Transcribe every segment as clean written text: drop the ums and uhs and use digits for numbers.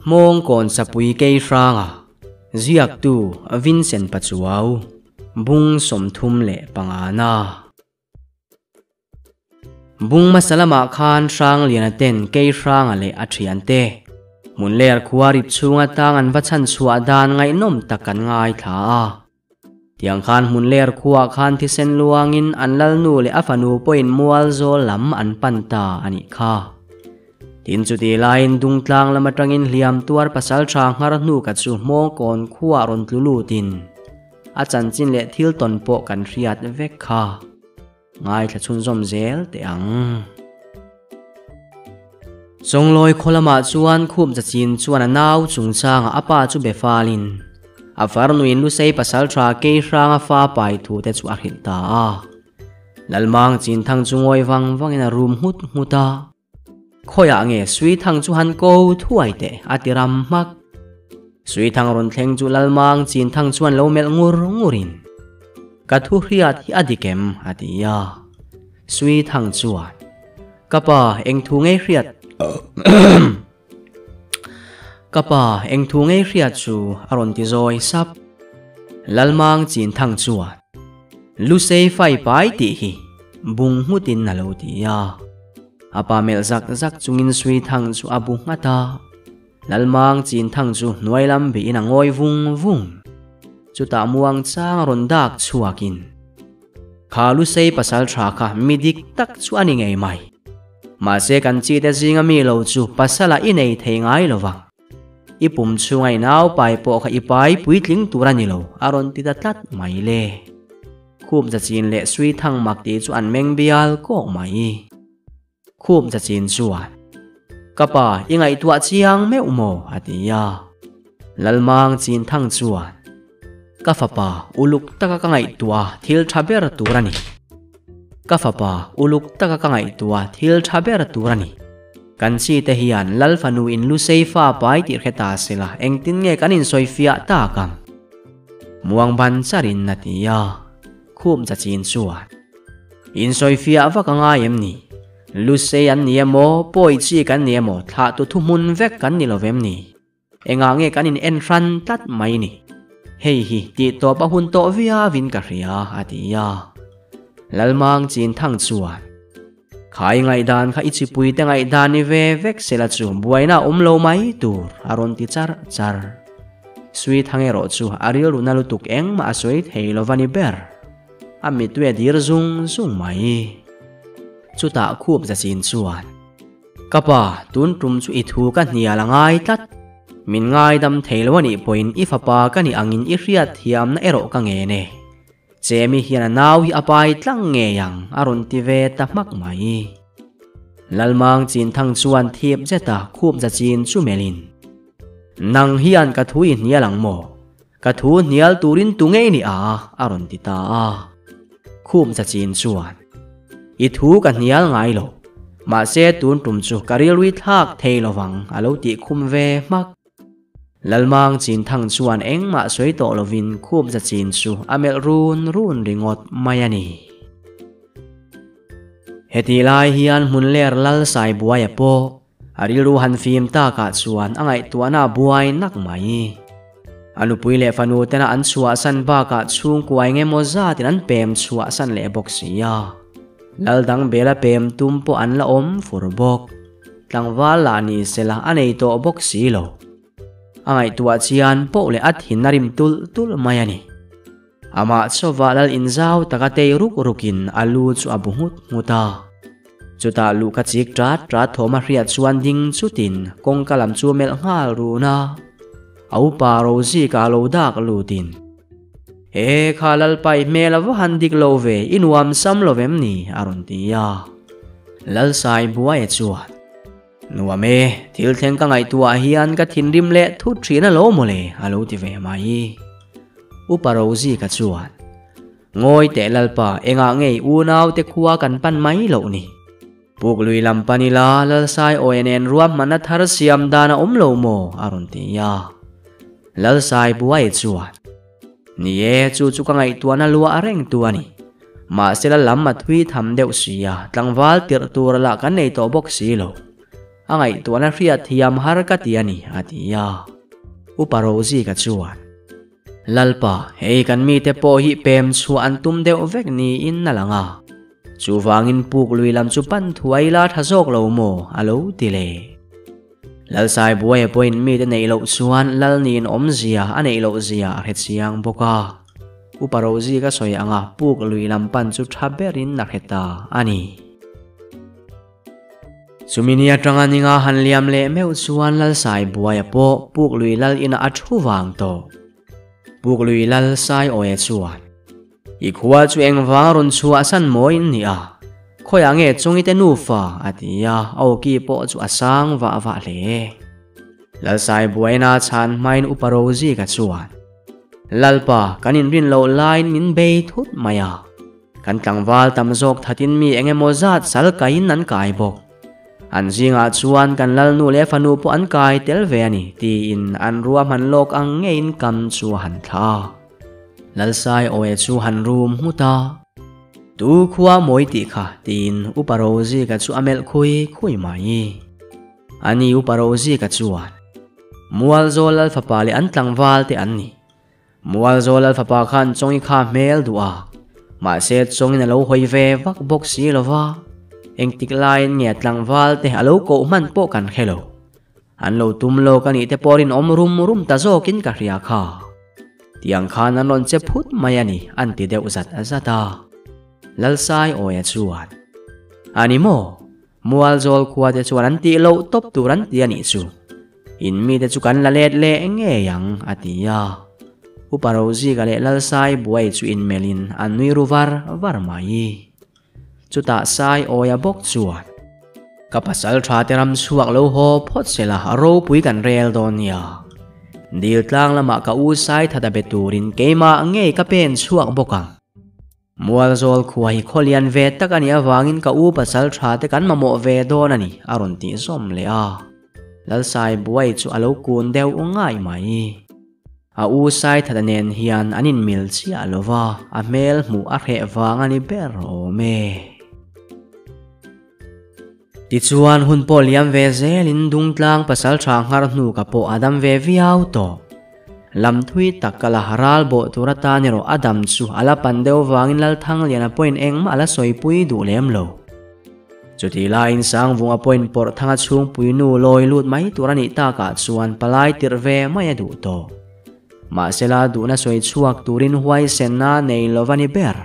Hmawngkawn Sapui Keihranga, Ziaktu Vincent Pachuau, Bung 35 na. Bung hmasa lamah khan Hrangliana ten Keihranga leh a thiante Hmunler khua rip chhunga tang an va chhan chhuah dan ngaihnawm tak kan ngaithla a. Tiang khan Hmunler khuaah khan thisen luangin an lalnu leh a fanu pawhin mual zawl lam an pan ta a nih kha. Tin chuti laiin Dungtlang lam atangin hliam tuar pasal tha nghar hnu ka chu Hmawngkawn khuaah rawn tlu lutin a chanchin leh thil tawn pawh kan hriat vek kha. Ngaithla chhunzawm zel teh ang. Chawnglawi khaw lamah chuan Khup Zachin chuan a nau chungchangah a pa chu be falin a farnuin Lusei pasal tha Keihranga fa pai thu te chu a hrilh ta a. Lalmang Chinthang chu ngawi vang vangin a rum nghut nghut a. Khawiah nge Suithang chu han ko thuai teh a ti ram hmak. Suithang rawn thleng chu Lalmang Chinthang chuan lo melh ngur ngurin, Ka thu hriat hi a dik em? a ti a. Suithang chuan, Ka pa, eng thu ngei hriat Ka pa, eng thu ngei hriat chu a rawn ti zawi sap. Lalmang Chinthang chuan, Lusei fai pai tih hi bung nghutin a lo ti a. A pa melh zak zak chungin Sui Thang chu a bu nghat a, Lalmang Chin Thang chu hnuai lam bihin a ngawi vung vung. Chutah muang chang a rawn dak chhuakin, Kha Lusei pasal tha kha mi dik tak chu a ni ngei mai. Mahse kan chi te zinga mi lo chu pasala i nei thei ngai lo vang. I pum chhunga i nau pai pawh kha i pai puitling tur a ni lo, a rawn ti ta tlat mai le. Khup zachin leh Sui Thang mak tih chu an meng bial kawk mai. Khup zachin chuan, Ka pa, i ngaihtuah chiang meuh maw? a ti a. Lalmang Chin Thang chuan, Ka fapa, uluk taka ka ngaihtuah thil tha ber tur a ni. Ka fapa, uluk taka ka ngaihtuah thil tha ber tur a ni. Kan chi te hian Lal fanu in Lusei fa pai tih hre ta sela engtin nge kan insawifiah tak ang? Muang ban charin a ti a, Khup Zachin chuan, Insawifiah vak a ngai em ni? Lusei an ni emaw, pawi chi kan ni emaw, thlah tu thuhmun vek kan ni lo vem ni? Engah nge kan in en hran tlat mai ni? Hei hi tih tawp a hun tawh viauin ka hria, a ti a. Lalmang Chinthang chuan, Khai ngaihdan kha i chipuite ngaihdan ni ve vek sela chu buaina a awm lo mai tur, a rawn ti char char. Sui Thang erawh chu a rilru na lutuk engmah a sawi thei lo va ni ber. A mittui a dir zung zung mai. Chutah khup zachin chuan, Ka pa, tun tum chu i thu ka hnial a ngai tlat. Min ngaidam thei lo a nih pawhin i fapa ka nih angin i hriat thiamna erawh ka ngen e. Chemi hian a nau hi a pai tlang ngei ang a rawn ti ve ta hmak mai. Lalmang Chinthang chuan thip zeta khup za chin chu melhin, Nang hian ka thu i hnial ang maw? Ka thu hnial turin tu ngei ni a? a rawn ti ta a. Khup za chin chuan, I thu ka hnial ngai lo. Mahse tun tum chu ka rilrui thlak thei lovang a lo tih khum ve hmak. Lalmang Chinthang chuan engmah sawi tawh lovin khup za chin chu a melh run run ringawt mai a ni. Hetih lai hian Hmunler Lal Saibuaia pawh a rilru han fim takah chuan a ngaihtuahna a buai nak mai. A nupui leh fanu tena an chhuahsan bakah chhungkua eng emaw zatin an pem chhuahsan leh bawk si a. Lal dang bela pem tum pawh an la awm fur bawk. Tlangval lah ni sela a nei tawh bawk si lo. A ngaihtuah chian poh leh a thin a rim tulh tulh mai a ni. Amah chawva lal inzau taka tei ruk rukin a lu chu a bu nghut nghut a. Chutah luhka chik ṭat ṭat thawm a hriat chuan ding chutin kawngka lam chu a melh nghal run a. A upa Rozika a lo dak lutin, He kha Lalpai hmel a va han dik lo ve, i nuam sam lo vem ni? a rawn ti a. Lalsai buaia chuan, Nuam e, thil thleng ka ngaihtuah hian ka thinrim leh thut thin a lo mawle, a lo ti ve mai. Upa Rozika chuan, Ngawi teh Lalpa, engah ngei unaute khua kan pan mai loh ni? Puk lui lam pan ila, Lalsai awi nen ruahmanna thar siam dan a awm lo maw? a rawn ti a. Lalsai buai chuan, Ni e, chu chu ka ngaihtuahna luah reng tu a ni. Mahsela lam a thui tham deuh si a, tlangval tirh tur lah kan nei tawh bawk si lo. A ngaihtuahna hriat thiam har ka ti a ni, a ti a. Upa Rozika chuan, Lalpa, hei kan mite pawh hi pem chhuah an tum deuh vek niin a lang a. Chuvangin puk lui lam chu pan thuai la tha zawk lo maw? a lo ti le. Lalsai buaia pawhin mite neih loh chuan Lalni'n awmzia a neih loh zia a hre chiang bawk a. Upa Rozika sawi anga puk lui lam pan chu tha berin a hre ta a ni. Chumi ni atanga ninga han liam leh meuh chuan Lalsai buaia pawh puk lui lal inah a thu vang tawh. Puk lui lal Sai Awia chuan, I khua chu engvang rawn chhuah san maw in ni a? Khawiah nge chungi te nufa? a ti a, a awki pawh chu a sang vah vah hle. Lalsai buaina chhan hmain Upa Rozika chuan, Lalpa, kan inrin loh laiin min bei thut mai a. Kan tlangval tam zawk thatin mi eng emaw zat sal kaiin an kai bawk. An zingah chuan kan lalnu leh fanu pawh an kai tel ve a ni, tiin an ruahman lawk ang ngeiin kam chu a han thla a. Lalsai awe chu han rum nghut a. Tu khua mawi tih kha, tiin Upa Rozika chu a melh khui khui mai. Ani Upa Rozika chuan, Mualzawl Lalfapa leh an tlangval te an ni. Mualzawl Lal fapa khan Chawngi kha hmel duh a, mahse Chawngin a lo hawi ve vak bawk si lo va, engtik laiin nge tlangval te a lo koh hman pawh kan hre lo. An lo tum lawk a nih te pawh rinawm rum rum ta zawkin ka hria kha. Tiang khan an rawn che phut mai a ni an ti deuh zat zat a. Lalsai Awia chuan, A ni maw? Mualzawl khua te chuan an tih loh tawp tur an ti a nih chu. In mite chu kan la let leh ngei ang, a ti a. Upa Rozika leh Lalsai buai chu inmelhin an nui ru var var mai. Chutah Sai Awia bawk chuan, Ka pasal tha te ram chhuak lo haw phawt se la, ropui kan rel dawn nia. Dil tlang lamah ka u Sai thata be turin keimah ngei ka pen chhuak bawk ang. Mualzawl khua hi khawlian ve tak a nih avangin ka u pasal tha te kan mamawh ve dawn a ni, a rawn tih zawm leh a. Lalsai buai chu a lo kun deuh ngai mai. A u Saithata nen hian an inmil chiah lo va, a hmel hmuh a hreh vang a ni ber awm e. Tichuan hun pawh liam ve zelin Dungtlang pasal tha nghar hnu ka pawh a dam ve viau tawh. Lam thui tak ka la ral bawh tur atan erawh a dam chu a la pan deuh vangin Lalthangliana pawhin engmah a la sawipui duh lem lo. Chutih laiin Sangvunga pawhin pawrh thanga chhungpui nu lawi lut mai tur a nih takah chuan palai tirh ve mai a duh tawh. Mahsela duhna sawi chhuak turin huaisenna nei lova ni ber.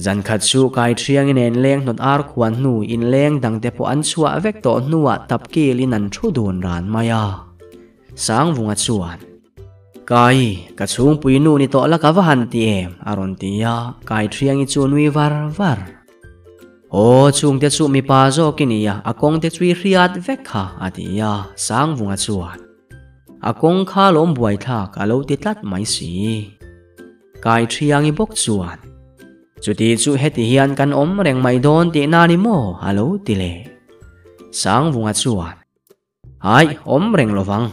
Zan khat chu kai thiangin nen leng hnawt ar khuan hnu inleng dangte pawh an chhuah vek tawh hnuah tap kilin an thu dun ran mai a. Sangvunga chuan, Kai, ka chhungpui nu ni tawh la ka va han ti em? a rawn ti a, Kai thiangi chu nui var var. Aw, chungte chu mipa zawk i ni a, a kawngte chu i hriat vek kha, a ti a, Sangvunga chuan, A kawng kha lawm buaithlak a lo ti tlat mai si. Kai Thiangi bawk chuan, Chuti chu heti hian kan awm reng mai dawn tih na ni maw? a lo ti leh. Sangvunga chuan, Aih, awm reng lo vang,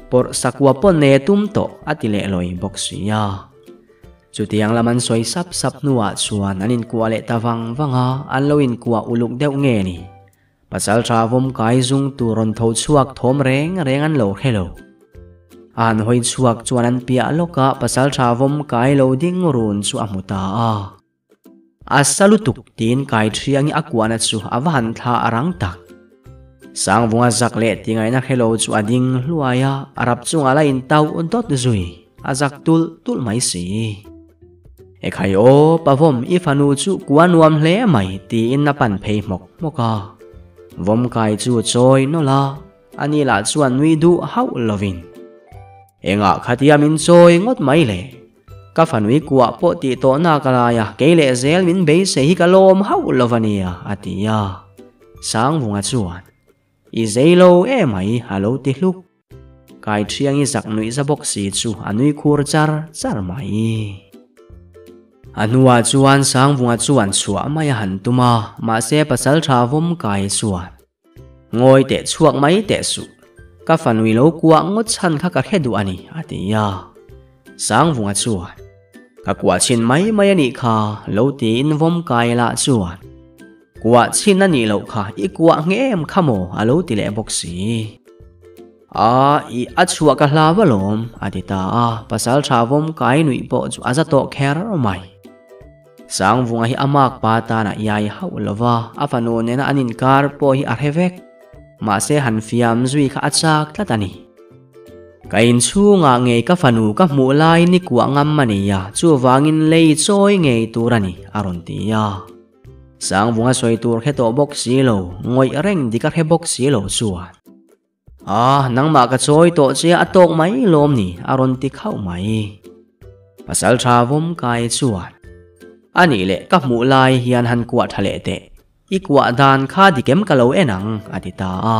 pawrh sakua pawh ne tum tawh a ti leh lawi bawk si a. Chutiang lam an sawi sap sap hnuah chuan an inkuah leh ta vang vang a, an lo inkuah uluk deuh nge ni? Pasalṭha vawm kai zung tur rawn tho chhuak thawm reng reng an lo hre lo. A han hawi chhuak chuan an piah lawkah pasalṭha vawm kai lo ding run chu a hmu ta a. A sa lutuk tiin kai ṭhiangi a kuahna chu a va han thla a rang tak. Sangvunga zak leh tingaihna hre lo chu a ding hluai a, a rap chungah la intauh dawt zui, a zak tulh tulh mai si. Ekhai aw, Pavawm i fanu chu kua nuam hle mai tiin a pan phei hmawk hmawk a. Vawm kai chu chawi nawlh a, ani lah chuan nui duh hauh lovin. Engah khatia min chawi ngawt mai le? Ka fanui kuah pawh tih tawh nak a lai a, kei leh zel min beisei hi ka lawm hauh lo va nia, a ti a. Sangvunga chuan, I zei lo emai, a lo ti hluk. Kai Thiangi zak nuih za bawk si chu a nui khur char char mai. A hnuah chuan Sangvunga chuan chhuah mai a han tum a, mahse pasal tha vawm kai chuan, Ngawi teh chhuak mai teh suh, ka fanui lo kuah ngawt chhan kha ka hre duh a ni, a ti a. Sangvunga chuan, Ka kuah chhin mai mai a nih kha, lo tiin vawm kai lah chuan. Kuah chhin a nih loh kha, i kuah nghe em kha maw? a lo ti leh bawk si. A, i a chhuah ka hlau alawm, a ti ta a, pasal tha vawm kai nuih pawh chu a za tawh kher mai. Sangvunga hi a mak pa tan a iai hauh lo va, a fanu nena an inkar pawh hi a hre vek. Mahse han fiam zui kha a chak tlat a ni. Ka inchhungah ngei ka fanu ka hmuh laiin i kuah ngam a ni a, chuvangin lei chawi ngei tur a ni, a rawn ti a. Sangvunga sawi tur hre tawh bawk si lo, ngawih reng dik a hre bawk si lo chuan. A, nangmah ka chawi tawh che a tawk mai lawm ni, a rawn ti khauh mai. Pasal tha vawm kai chuan, A nih leh ka hmuh lai hian han kuah tha leh teh, i kuah dan kha dikem ka lo en ang, a ti ta a.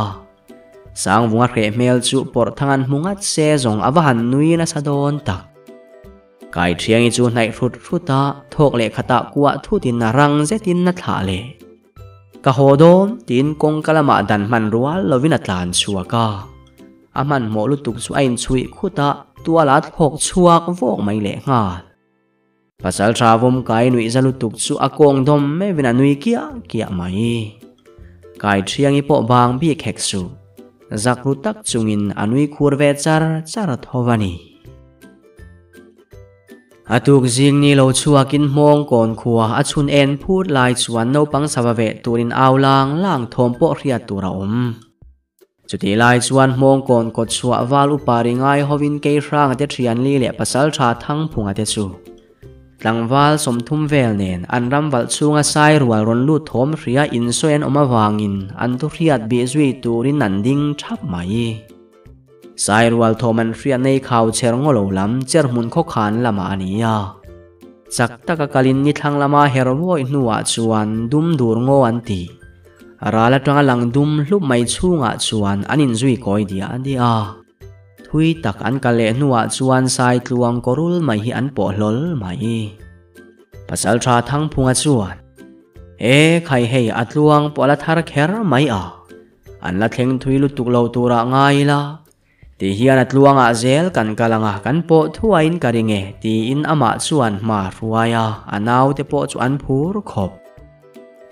Sangvunga hreh hmel chu pawrh thang an hmu ngat se zawng a va han nui nasa dawn tak. Kaithiangi chu hnaih hrut hrut a, thawk leh khatah kuah thutin a rang zetin a thlah leh. Ka haw dawn, tiin kawngka lamah dan hman rual lovin a tlan chhuak a. A hmanhmawh lutuk chu a inchhuih khut a, tuala thlawk chhuak vawk mai leh nghal. Pasal tha vawm kai nuih za lutuk chu a kawng dawm meuhin a nui kiah kiah mai. Kaithiangi pawh bang bik hek suh. Zak ru tak chungin a nui khur ve char char tho a ni. A tuk zing ni lo chhuakin hmawng kawn khua a chhun en phut lai chuan naupang sava veh turin au lang lang thawm pawh hriat tur a awm. Chutih lai chuan hmawng kawn kawt chhuah val upa ri ngai hovin kei hranga te thianli leh pasaltha Thangphunga te chu tlangval 30 vel nen an ram valh chhunga sai rual rawn lut thawm hria insawi an awm avangin an thu hriat bih zui turin an ding thap mai. Sairual thawm an hriat nei khau cher ngaw lo lam cher hmun khawkhan lamah a ni a. Chak taka kalin ni thlang lama her vawi hnuah chuan dum dur ngaw an ti. Ral atanga lang dum hlup mai chhungah chuan an inzui kawi diah diah a. Thui tak an kal leh hnuah chuan Saitluang kawrul mai hi an pawh hlawl mai. Pasaltha Thangphunga chuan, E khai hei a tluang pawh a la thar kher mai a. An la thleng thui lutuk lo turah ngai ila, ti hian a tluangah zel kan kal ang a, kan pawh thuaiin ka ring e, tiin amah chuan hma a hruai a, a naute pawh chu an phur khawp.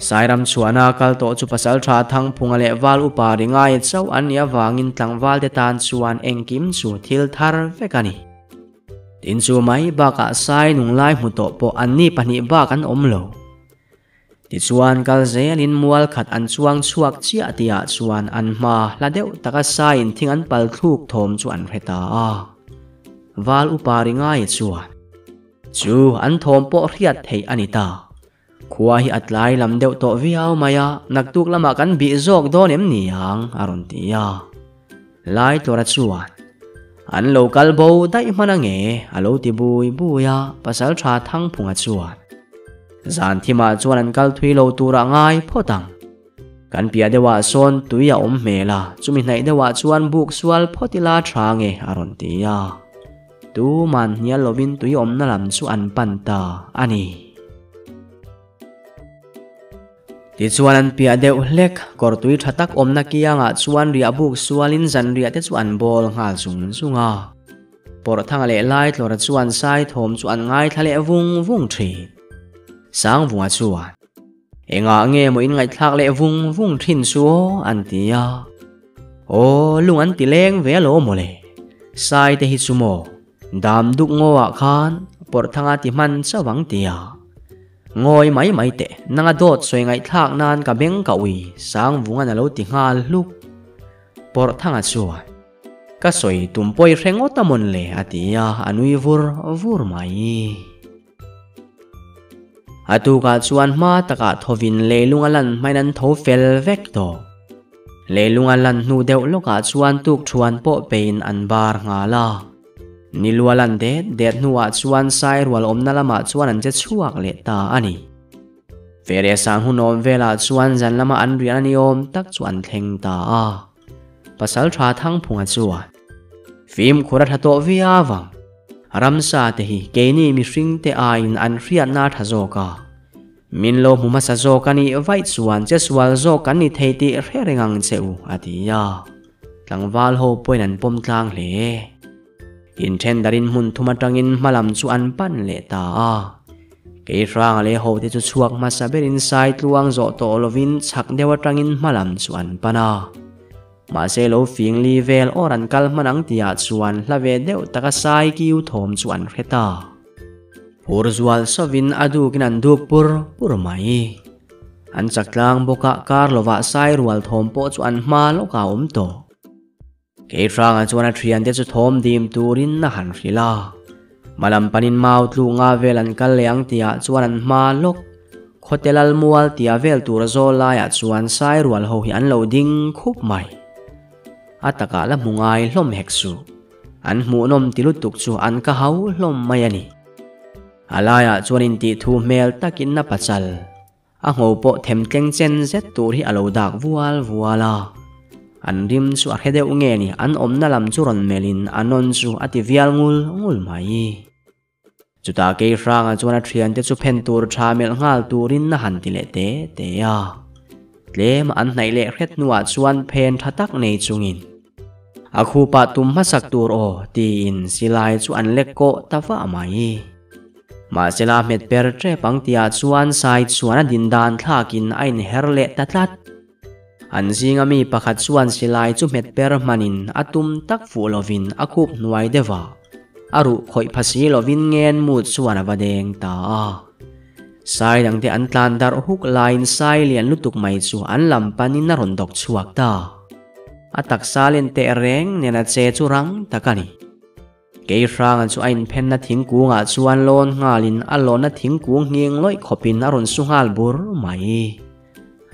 Sairam chhuahna kal tawh chu Pasaltha Thangphunga leh Val Upa ri ngai chauh an nih avangin tlangvalte tan chuan engkim chu thil thar vek a ni. Tin chu mai bakah Sai nung lai hmu tawh pawh anni pahnih bak an awm lo. Tichuan kal zelin mual khat an chuang chhuak chiah tihah chuan an hma hla deuh taka saiin thing an pal thluk thawm chu an hre ta a. Val upa ri ngai chuan chu an thawm pawh hriat theih a ni ta. Khua hi a tlai lam deuh tawh viau mai a, naktuk lamah kan bih zawk dawn em ni ang a rawn ti a. Laitlawra chuan an lo kal bo daih hman ange a lo ti bui bui a, Pasaltha Thangphunga chuan Zan thimah chuan an kal thui lo turah ngai phawt ang. Kan piah deuhah sawn tui a awm hmel a, chumi hnaih deuhah chuan buk sual phawt ila tha nge a rawn ti a. Tuman hnial lovin tui awmna lam chu an pan ta a ni. Tichuan an piah deuh hlek, kawr tui tha tak awmna kiangah chuan riah buk sualin zanriah te chu an bawl nghal zung zung a. Pawrhthanga leh Laitlawra chuan Saithawm chu an ngaithla leh vung vung thin. Sangvunga chuan, Engah nge maw in ngaihthlak leh vung vung thin chu aw? an ti a. Aw, lung an ti leng ve alawm mawle. Sai te hi chu maw, dam duk ngawah khan Pawrhthanga ti hman chauh ang ti a. Ngawi mai mai teh, nanga dawt sawi ngaihthlak nan ka beng ka ui, Sangvunga'n a lo ti nghal hluk. Pawrhthanga chuan. Ka sawi tum pawi hre ngawt a mawn le a ti a, a nui vur vur mai. A tukah chuan hma takah thawvin leilung a lan hmain an tho fel vek tawh. Leilung a lan hnu deuh lawkah chuan tukthuan pawh pein an bar nghal a. Ni lu a lan det det hnuah chuan sairual awmna lamah chuan an che chhuak leh ta a ni. Fere sang hunawm velah chuan zan lama an rian a ni awm tak chu an thleng ta a. Pasal tha Thangphunga chuan fimkhur a tha tawh viau ang. Ramsa te hi keini mihring te aiin an hriatna a tha zawk a. Min lo hmu hmasa zawk a nih vaih chuan che sual zawk kan ni thei tih hre reng ang che u, a ti a. Tlangval ho pawhin an pawm tlang hle. Inthen darin hmun thum atangin hma lam chu an pan leh ta a. Keihranga leh hote chu chhuak hmasa berin sai tluang zawh tawh lovin chhak deuh atangin hma lam chu an pan a. Mahse lo fing li vel awr an kal hman ang tihah chuan hla ve deuh taka sai kiu thawm chu an hre ta. Phur zual sawvin a dukin an duk pur pur mai. An chak tlang bawk a, kar lovah sai rual thawm pawh chu an hma lawkah a awm tawh. Keihranga chuan a thiante chu thawm dim turin a han hrilh a. Hmalam panin mau tluk nga vel an kal leh ang tihah chuan an hma lawk. Khawte lal mual tia vel tur zawl laiah chuan sai rual ho hi an lo ding khup mai. A takah la hmu ngai hlawm hek suh. An hmuhnawm ti lutuk chu an ka hau hlawm mai a ni. A laiah chuan intih thu hmel takin a pachal. A ngho pawh them tleng chen zet tur hi a lo dak vual vual a. An rim chu a hre deuh nge ni, an awmna lam chu rawn melhin a nawn chu a ti vial ngul ngul mai. Chutah Keihranga chuan a thiante chu phen tur tha melh nghal turin a han ti leh te te a. Tlem an hnaih leh hret hnuah chuan phen tha tak nei chungin a khupah tum hmasak tur aw tiin silai chu an lek kawh ta vah mai. Mahsela hmet per tep ang tihah chuan sai chuan a din dan thlakin a inher leh ta tlat. An zinga mi pakhat chuan silai chu hmet per hmanin a tum tak fuh lovin a khup hnuai deuh a, a ruh khawih pha si lovin ngen mut chuan a va deng ta a. Sai dangte an tlan darh huk laiin sai lian lutuk mai chu an lam panin a rawn dawk chhuak ta. A taksa len teh reng nen a che chu rang tak a ni. Keihranga chu a inphenna thingkungah chuan lawn nghalin a lawnna thingkung nghing lawih khawpin a rawn su nghal bur mai.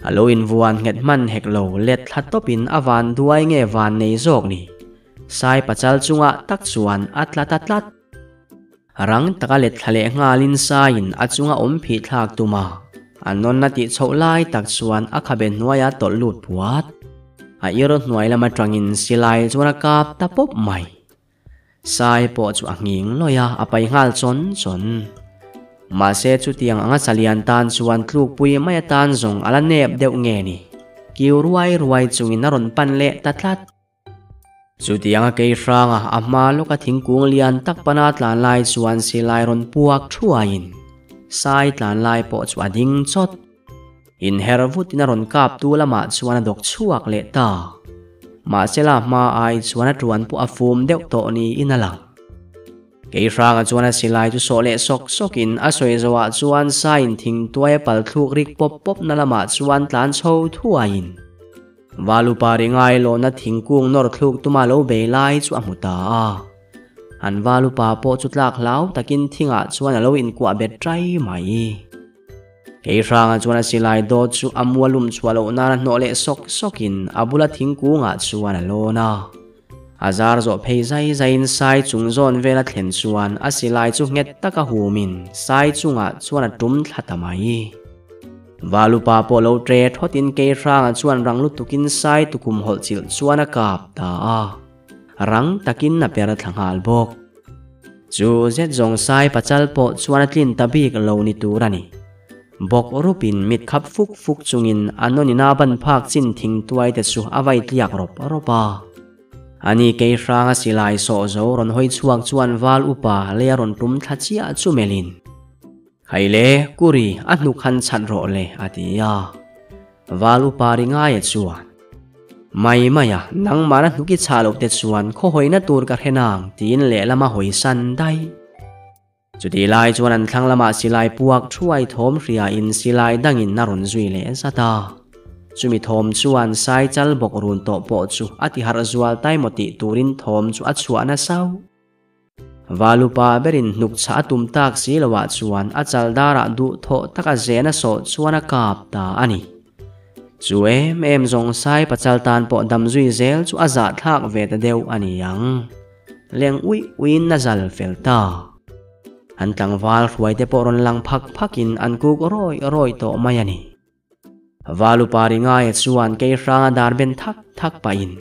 A lo invuan nghet hman hek lo let thla tawpin a van duai nge van nei zawk ni. Sai pachal chungah tak chuan a tla ta tlat. Rang taka let thla leh nghalin saiin a chunga awm phih thlak tum a, a nawnna tih chhoh lai tak chuan a khabe hnuaia tawlh lut puat. A ir hnuai lam atangin silai chuan a kap ta pawp mai. Sai pawh chu a nghing lawih a, a pai nghal chawn chawn. Mahse chutiang anga chalian tan chuan tlukpui mai atan zawng a la nep deuh nge ni? Kiu ruai ruai chungin a rawn pan leh ta tlat. Chutianga kei hranga a hma lawka thingkung lian tak pana tlan lai chuan silai rawn puak thuaiin sai tlan lai pawh chu a ding chawt. Inher vutin a rawn kap tu lamah chuan a dawk chhuak leh ta. Mahsela hma ai chuan a tuan pawh a fum deuh tawh niin a lang. Keihranga chuan a silai chu sawh leh sawk sawkin a sawi zawhah chuan sain thingtuai a pal thluk rik pawp pawp na lamah chuan tlan chho thuaiin Valupa ri ngailawhna thingkung nawr thluk tuma lo bei lai chu a hmu ta a. An Valupa pawh chu tlak hlau takin thingah chuan a lo inkuah bet ṭai mai. Keihranga chuan a silai dawt chu a mua lum chhuah loh nana hnawh leh sawk sawkin a bula thingkungah chuan a lawn a. A zar zawh phei zai zaiin sai chung zawn vel a thlen chuan a silai chu nghet taka humin sai chungah chuan a tum thla ta mai. Valupa pawh lo tre thawtin Keihranga chuan rang lutukin sai tukum hawlh chilh chuan a kap ta a. Rang takin a per thla nghal bawk. Chu zet zawng sai pachal pawh chuan a tlin ta bik lo ni tur a ni. Bawk rupin mit khap fuk fuk chungin a nawnina ban phak chin thing tuai te chu a vai tliak rawp rawp a. Ani kei hranga silai sawh zo rawn hawi chhuak chuan val upa lei a rawn tum thla chiah chu melhin. Khai le, Kuri, a hnuk han chhat rawh le, a ti a. Val upa ri ngaia chuan, Mai mai a, nangmahna hnuk i chhah loh te chuan khaw hawina tur ka hre nang, tiin lehlam a hawi san daih. Chutih lai chuan an thlang lamah silai puak thuai thawm hriain silai dangin a rawn zui leh zat a. Chumi thawm chuan sai chal bawk run tawh pawh chu a ti harh zual tai maw tih turin thawm chu a chhuah nasa. Valupa berin hnuk chah a tum tak si loah chuan a chal darah duhthawh taka zen a sawh chuan a kap ta a ni. Chu em em zawng sai pachal tan pawh dam zui zel chu a zahthlak ve ta deuh a ni ang. Leng uih uihin a zal fel ta. An tlangval hruaite pawh rawn lang phak phakin an kuk rawih rawih tawh mai a ni. Valupa ri ngaia chuan kei hranga dar ben thak thak pahin,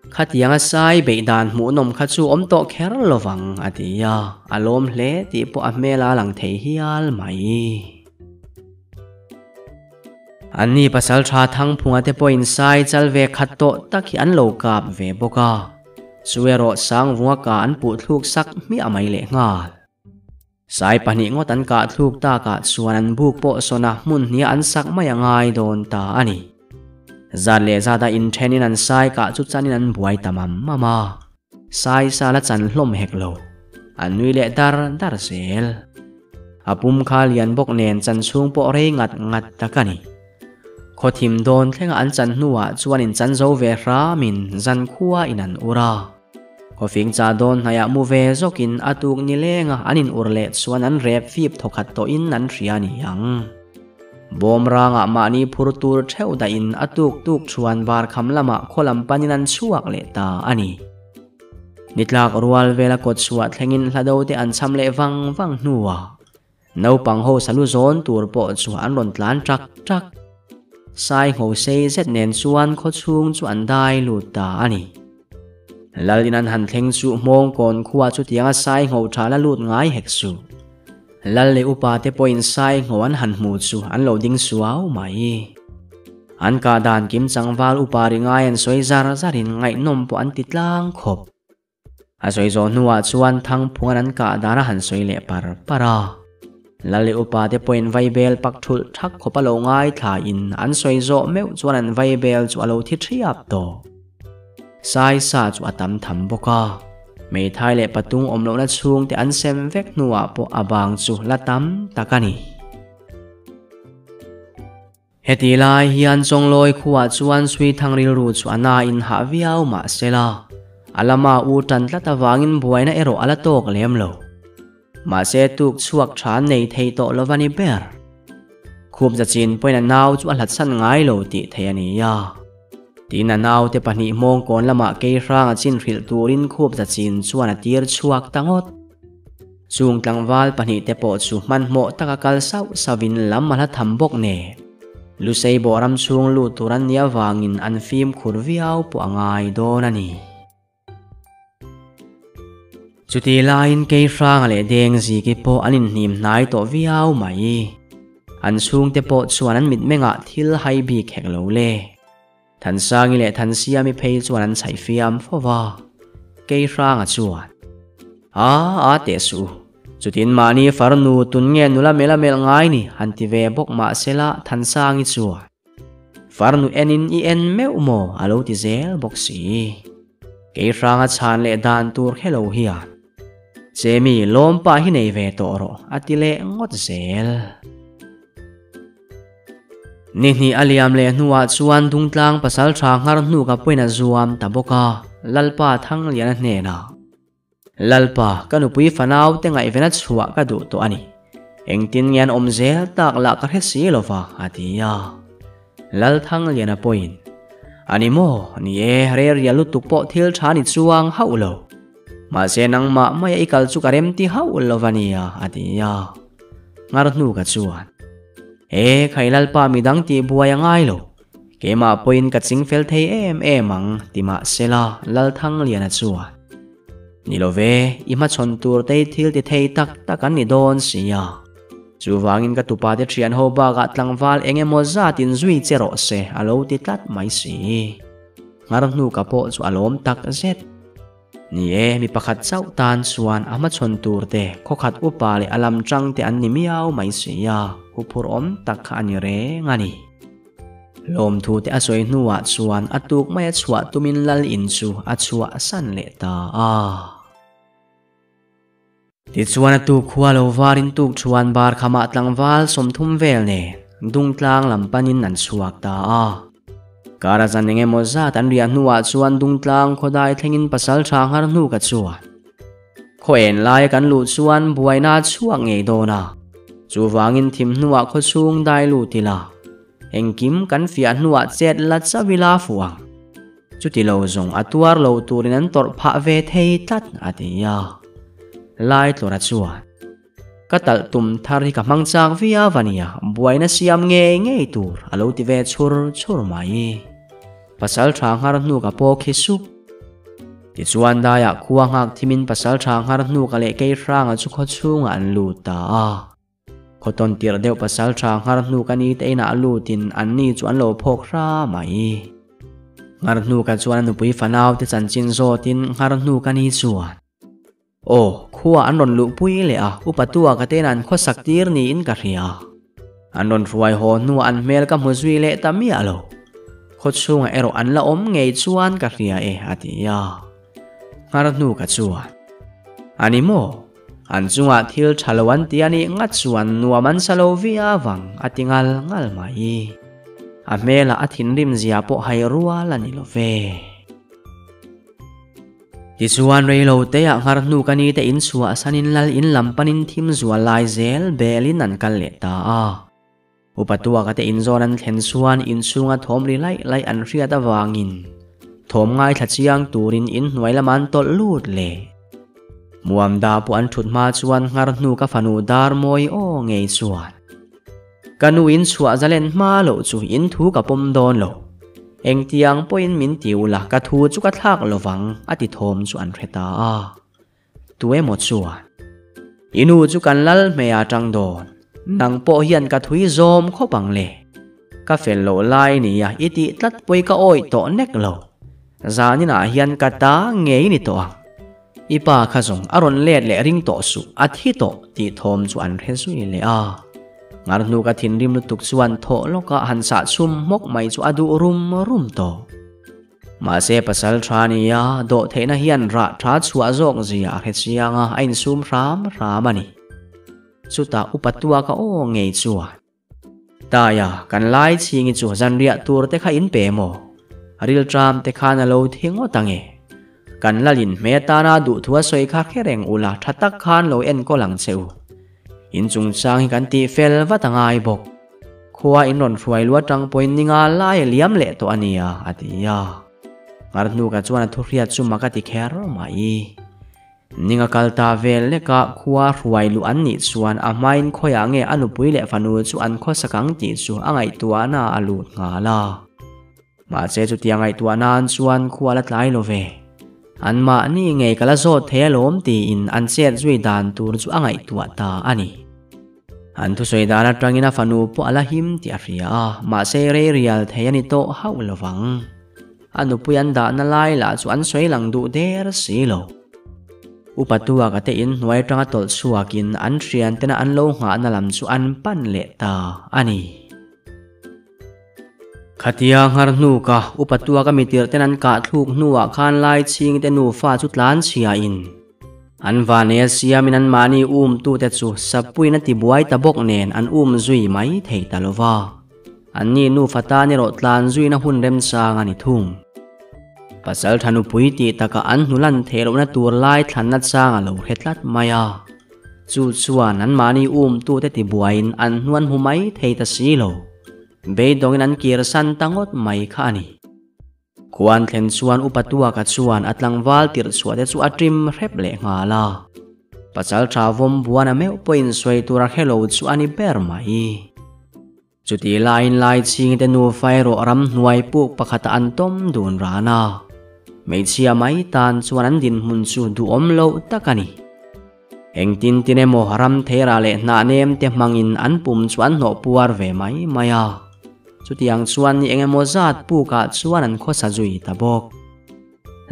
Khatianga sai beih dan hmuhnawm kha chu awm tawh kher lovang, a ti a, a lawm hle tih pawh a hmel a lang thei hial mai. Anni pasal tha Thangphunga te pawhin sai chal ve khat tawh tak hi an lo kap ve bawk a, chu erawh Sangvunga ka an puh thluk sak hmiah mai lehnghal. Sai pahnih ngawt an kah thluk takah chuan an buk pawh sawn a hmun hniah an sak mai a ngai dawn ta a ni. Zat leh zata inthenin an sai kah chu chanin an buai ta mam mam a. Sai sal a chan hlawm hek lo. An nui leh dar dar zel. A pum kha lian bawk nen chan chhung pawh rei ngat ngat tak a ni. Khaw thim dawn thlenga an chan hnuah chuan in chan zo ve hramin zankhua in an ur a. Khawfing cha dawn hnaiah mu ve zawkin a tuk ni lenga an in ur leh chuan an rep fip thawkhat tawhin an hria ni ang. Bawm rangah mahni phur tur theuh dahin a tuk tuk chuan bar kham lamah khaw lam panin an chhuak leh ta a ni. Ni tlak rual vela kawt chhuah thlengin hla do te an cham leh vang vang hnuah Naupang ho salu zawn tur pawh chu an rawn tlan ṭak ṭak. Sai ngho sei zet nen chuan khawchhung chu an dai lut ta a ni. Lal in an han thleng chu Hmawngkawn khua chutianga sai ngho ṭha la lut ngai hek suh. Lal leh upa te pawhin sai ngho an han hmu chu an lo ding suau mai. An kah dan kim changval upa ri ngai an sawi zar zarin ngaihnawm pawh an ti tlang khawp. A sawi zawh hnuah chuan Thangphunga'n an kah dan a han sawi leh par par a. Lali upa te pawhin vaibel pak thulh thak khawp a lo ngaithlain an sawi zawh meuh chuan an vaibel chu a lo thi thiap tawh. Sai sa chu a tam tham bawk a. Hmeithai leh patung awm lohna chhungte an sem vek hnuah pawh a bang chu la tam tak a ni. Heti lai hian Chawnglawi khuah chuan Suithang rilru chu a na in hah viau mah sela, a lama u tan tlat avangin buaina erawh a la tawk lem lo. Mahse tuk chhuak tha nei thei tawh lo va ni ber. Khup zachin pawhin a nau chu a hlatsan ngai lo tih theih a ni a. Tin a naute pahnih hmawngkawn lamah kei hrang a chin hrilh turin khup zachin chuan a tir chhuak ta ngawt. Chung tlangval pahnihte pawh chu hmanhmawh taka kal sauh sauhin lam a hla tham bawk nen. Lusei bawh ram chhung lut tur an nih avangin an fimkhur viau pawh a ngai dawn a ni. Chutih laiin Keihranga leh Dengziki pawh an inhnim hnai tawh viau mai. An chhungte pawh chuan an mitmengah thil hai bik hek lo le. Thansangi leh Thansiami phei chuan an chhaih fiam fo va, Keihranga chuan, A, a teh suh u, chutin mahni farnu tun nge nula mela melh ngai ni han ti ve bawk mah sela Thansangi chuan, Farnu enin i en meuh maw a lo ti zel bawk si. Keihranga chhan leh dan tur khe lo hian, Chemi lawmpa hi nei ve tawh rawh a ti leh ngawt zel. Ni hnih a liam leh hnuah chuan Dungtlang pasal tha nghar hnu ka pawhin a zuam ta bawk a, Lalpa Thangliana hnenah, Lalpa, ka nupui fanau te ngaihven a chhuah ka duh tawh a ni. Engtin nge an awm zel tak lah ka hre si lo va, a ti a. Lal Thangliana pawhin, A ni maw, ni e, rerial lutuk pawh thil tha ni chuang hauh lo. Mahse nangmah maia i kal chu ka remti hauh lo va nia, a ti a. Nghar hnu ka chuan. E, khai Lalpa midang tih buai a ngai lo. Keimah pawhin ka ching fel thei em em ang, ti mah sela Lalthangliana chuan. Ni lo ve, i hmachhawn tur te hi thil ti thei tak tak an ni dawn si a. Chuvangin ka tupa te thian ho bakah tlangval eng emaw zatin zui che rawh se a lo ti tlat mai si. Nghar hnu ka pawh chu a lawm tak zet. Ni e, mi pakhat chauh tan chuan a hmachhawn tur te, khawkhat upa leh a lam tang te an ni miau mai si a, huphurh awm tak kha a ni reng a ni. Lawmthu te a sawi hnuah chuan a tuk mai a chhuah tumin lal in chu a chhuah san leh ta a. Tichuan a tuk khua lo varin tuk chuan bar khamah tlangval 30 vel nen Dungtlang lam panin an chhuak ta a. Kar a zan eng emaw zat an riah hnuah chuan Dungtlang khawdai thlengin pasal tha nghar hnu ka chuan. Khaw en laia kan luh chuan buaina a chhuak ngei dawn a, chuvangin thim hnuah khawchhung dai lut ila, engkim kan fiah hnuah chet la chauh ila fuh ang. Chuti lo zawng a tuar lo turin an tawrh phah ve thei tlat, a ti a. Laitlawra chuan, Ka talh tum thar hi ka hmang chak viau a nia, buaina siam ngei ngei tur a lo ti ve chhur chhur mai. Pasal tha nghar hnu ka paw khi sup. Tichuan daiah khua nghak thimin pasal tha nghar hnu ka leh kei hranga chu khaw chhungah an lut ta a. Khawtawn tirh deuh pasal tha nghar hnu ka ni te inah lutin an ni chu an lo phawk hra mai. Nghar hnu ka chuan a nupui fanau te chanchin zawtin nghar hnu ka ni chuan. Aw, Khua an rawn luhpui leh a, upa Tuaka te'n an khawsak tir niin ka hria. An rawn hruai haw hnuah an hmel ka hmu zui leh ta miah lo. Khaw chhungah erawh an la awm ngei chuan ka hria e, a ti a. Nghar hnu ka chuan, A ni maw? An chungah thil tha lo an ti a nih ngat chuan nuam an sa lo viau ang, a ti ngal ngal mai. A hmelah a thinrim zia pawh hai rual a ni lo ve. Tichuan reilo teah nghar hnu ka ni te in chhuah sanin lal in lam panin thim zual lai zel belin an kal leh ta a. Upa Tuaka te inzawn an thlen chuan inchhunga thawm ri laih laih an hriat avangin thawm ngaithla chiang turin inhnuai lamah an tawlh lut leh. Muamda pawh an thut hma chuan nghar hnu ka fanu dar mawi aw ngei chuan Ka nu in chhuah zalen hma loh chu in thu ka pawm dawn lo. Engtiang pawhin min ti ula ka thu chu ka thlak lovang a ti thawm chu an hre ta a. Tu emaw chuan, I nu chu kan lal hmei a tang dawn, nang pawh hian ka thui zawm khawp ang le. Ka fel loh lai nia i tih tlat pawi ka awih tawh nek lo. Zaninah hian ka ta ngei ni tawh ang. I pa kha zawng a rawn let leh ring tawh suh, a thi tawh tih thawm chu an hre zui leh a. Ngar hnu ka thinrim lutuk chuan thawh lawkah han sah chhum hmawk mai chu a duh rum rum tawh. Mahse pasal tha nia dawh theihna hian rah tha chhuah zawk zia a hre chiang a, a insum hram hram a ni. Chutah upa tuaka aw ngei chuan, Taia, kan lai chhingi chu zanriah tur te kha in pe maw? Rilṭam te khan a lo thi ngawt ange. Kan lalin hme atana duhthua sawi kha hre reng ula tha tak khan lo enkawl ang che u. In chungchang hi kan tih fel vat a ngai bawk. Khua in rawn hruai lu atang pawhin ni nga lai a liam leh tawh a nia, a ti a. Ngar hnuka chuan a thuhriat chu mak a ti kher mai. Ninga kal ta vel lekah khua hruai luh an nih chuan a hmain khawiah nge a nupui leh fanu chu an khawsak ang tih chu a ngaihtuahna a lut nghal a. Mahse chutia ngaihtuah nan chuan khua la tlai lo ve. Anmahni ngei ka la zawt thei alawm tiin an chet zui dan tur chu a ngaihtuah ta a ni. An thusawi dan atangin a fanu pawh a la him tih a hria a, mahse rei rial thei a ni tawh hauh lo vang. A nupui an dahna lai lah chu an sawi lang duh der si lo. Upa Tuaka te in hnuai atanga tawlh chhuakin an thiantena an lo nghahna lam chu an pan leh ta a ni. Khatia nghar hnu ka upa tuaka mitir ten an kah thluk hnuah khan lai chhing te nufa chu tlan chhia in an vanei a siamin an mahni um tute chu sappuiin a ti buai ta bawk nen an um zui mai thei ta lova. An ni nufa tan erawh tlan zuina hun remchang a ni thung. Pasal tha nupui tih takah an hnu lan theih lohna tur lai thlanna chang a lo hre tlat mai a. Chu chuan an mahni umtute tibuaiin an hnuan hmu mai thei ta si lo. Beidawngin an kir san ta ngawt mai kha a ni. Khuan thlen chuan Upa Tuaka chuan a tlangval tirh chhuah te chu a ṭim hrep leh nghal a. Pasal ṭha vawm buana meuh pawhin sawi tur a hre lo chu a ni ber mai. Chutih laiin Laichhingte nufa erawh ramhnuai puk pakhatah an tawm dun ran a. Hmeichhia mai tan chuan an dinhmun chu duhawm loh tak a ni. Engtin tin emaw ram theira leh hnah nem te hmangin an pum chu an hnawh puar ve mai mai a. Chutiang chuan ni engemaw zat pukah chuan an khawsa zui ta bawk.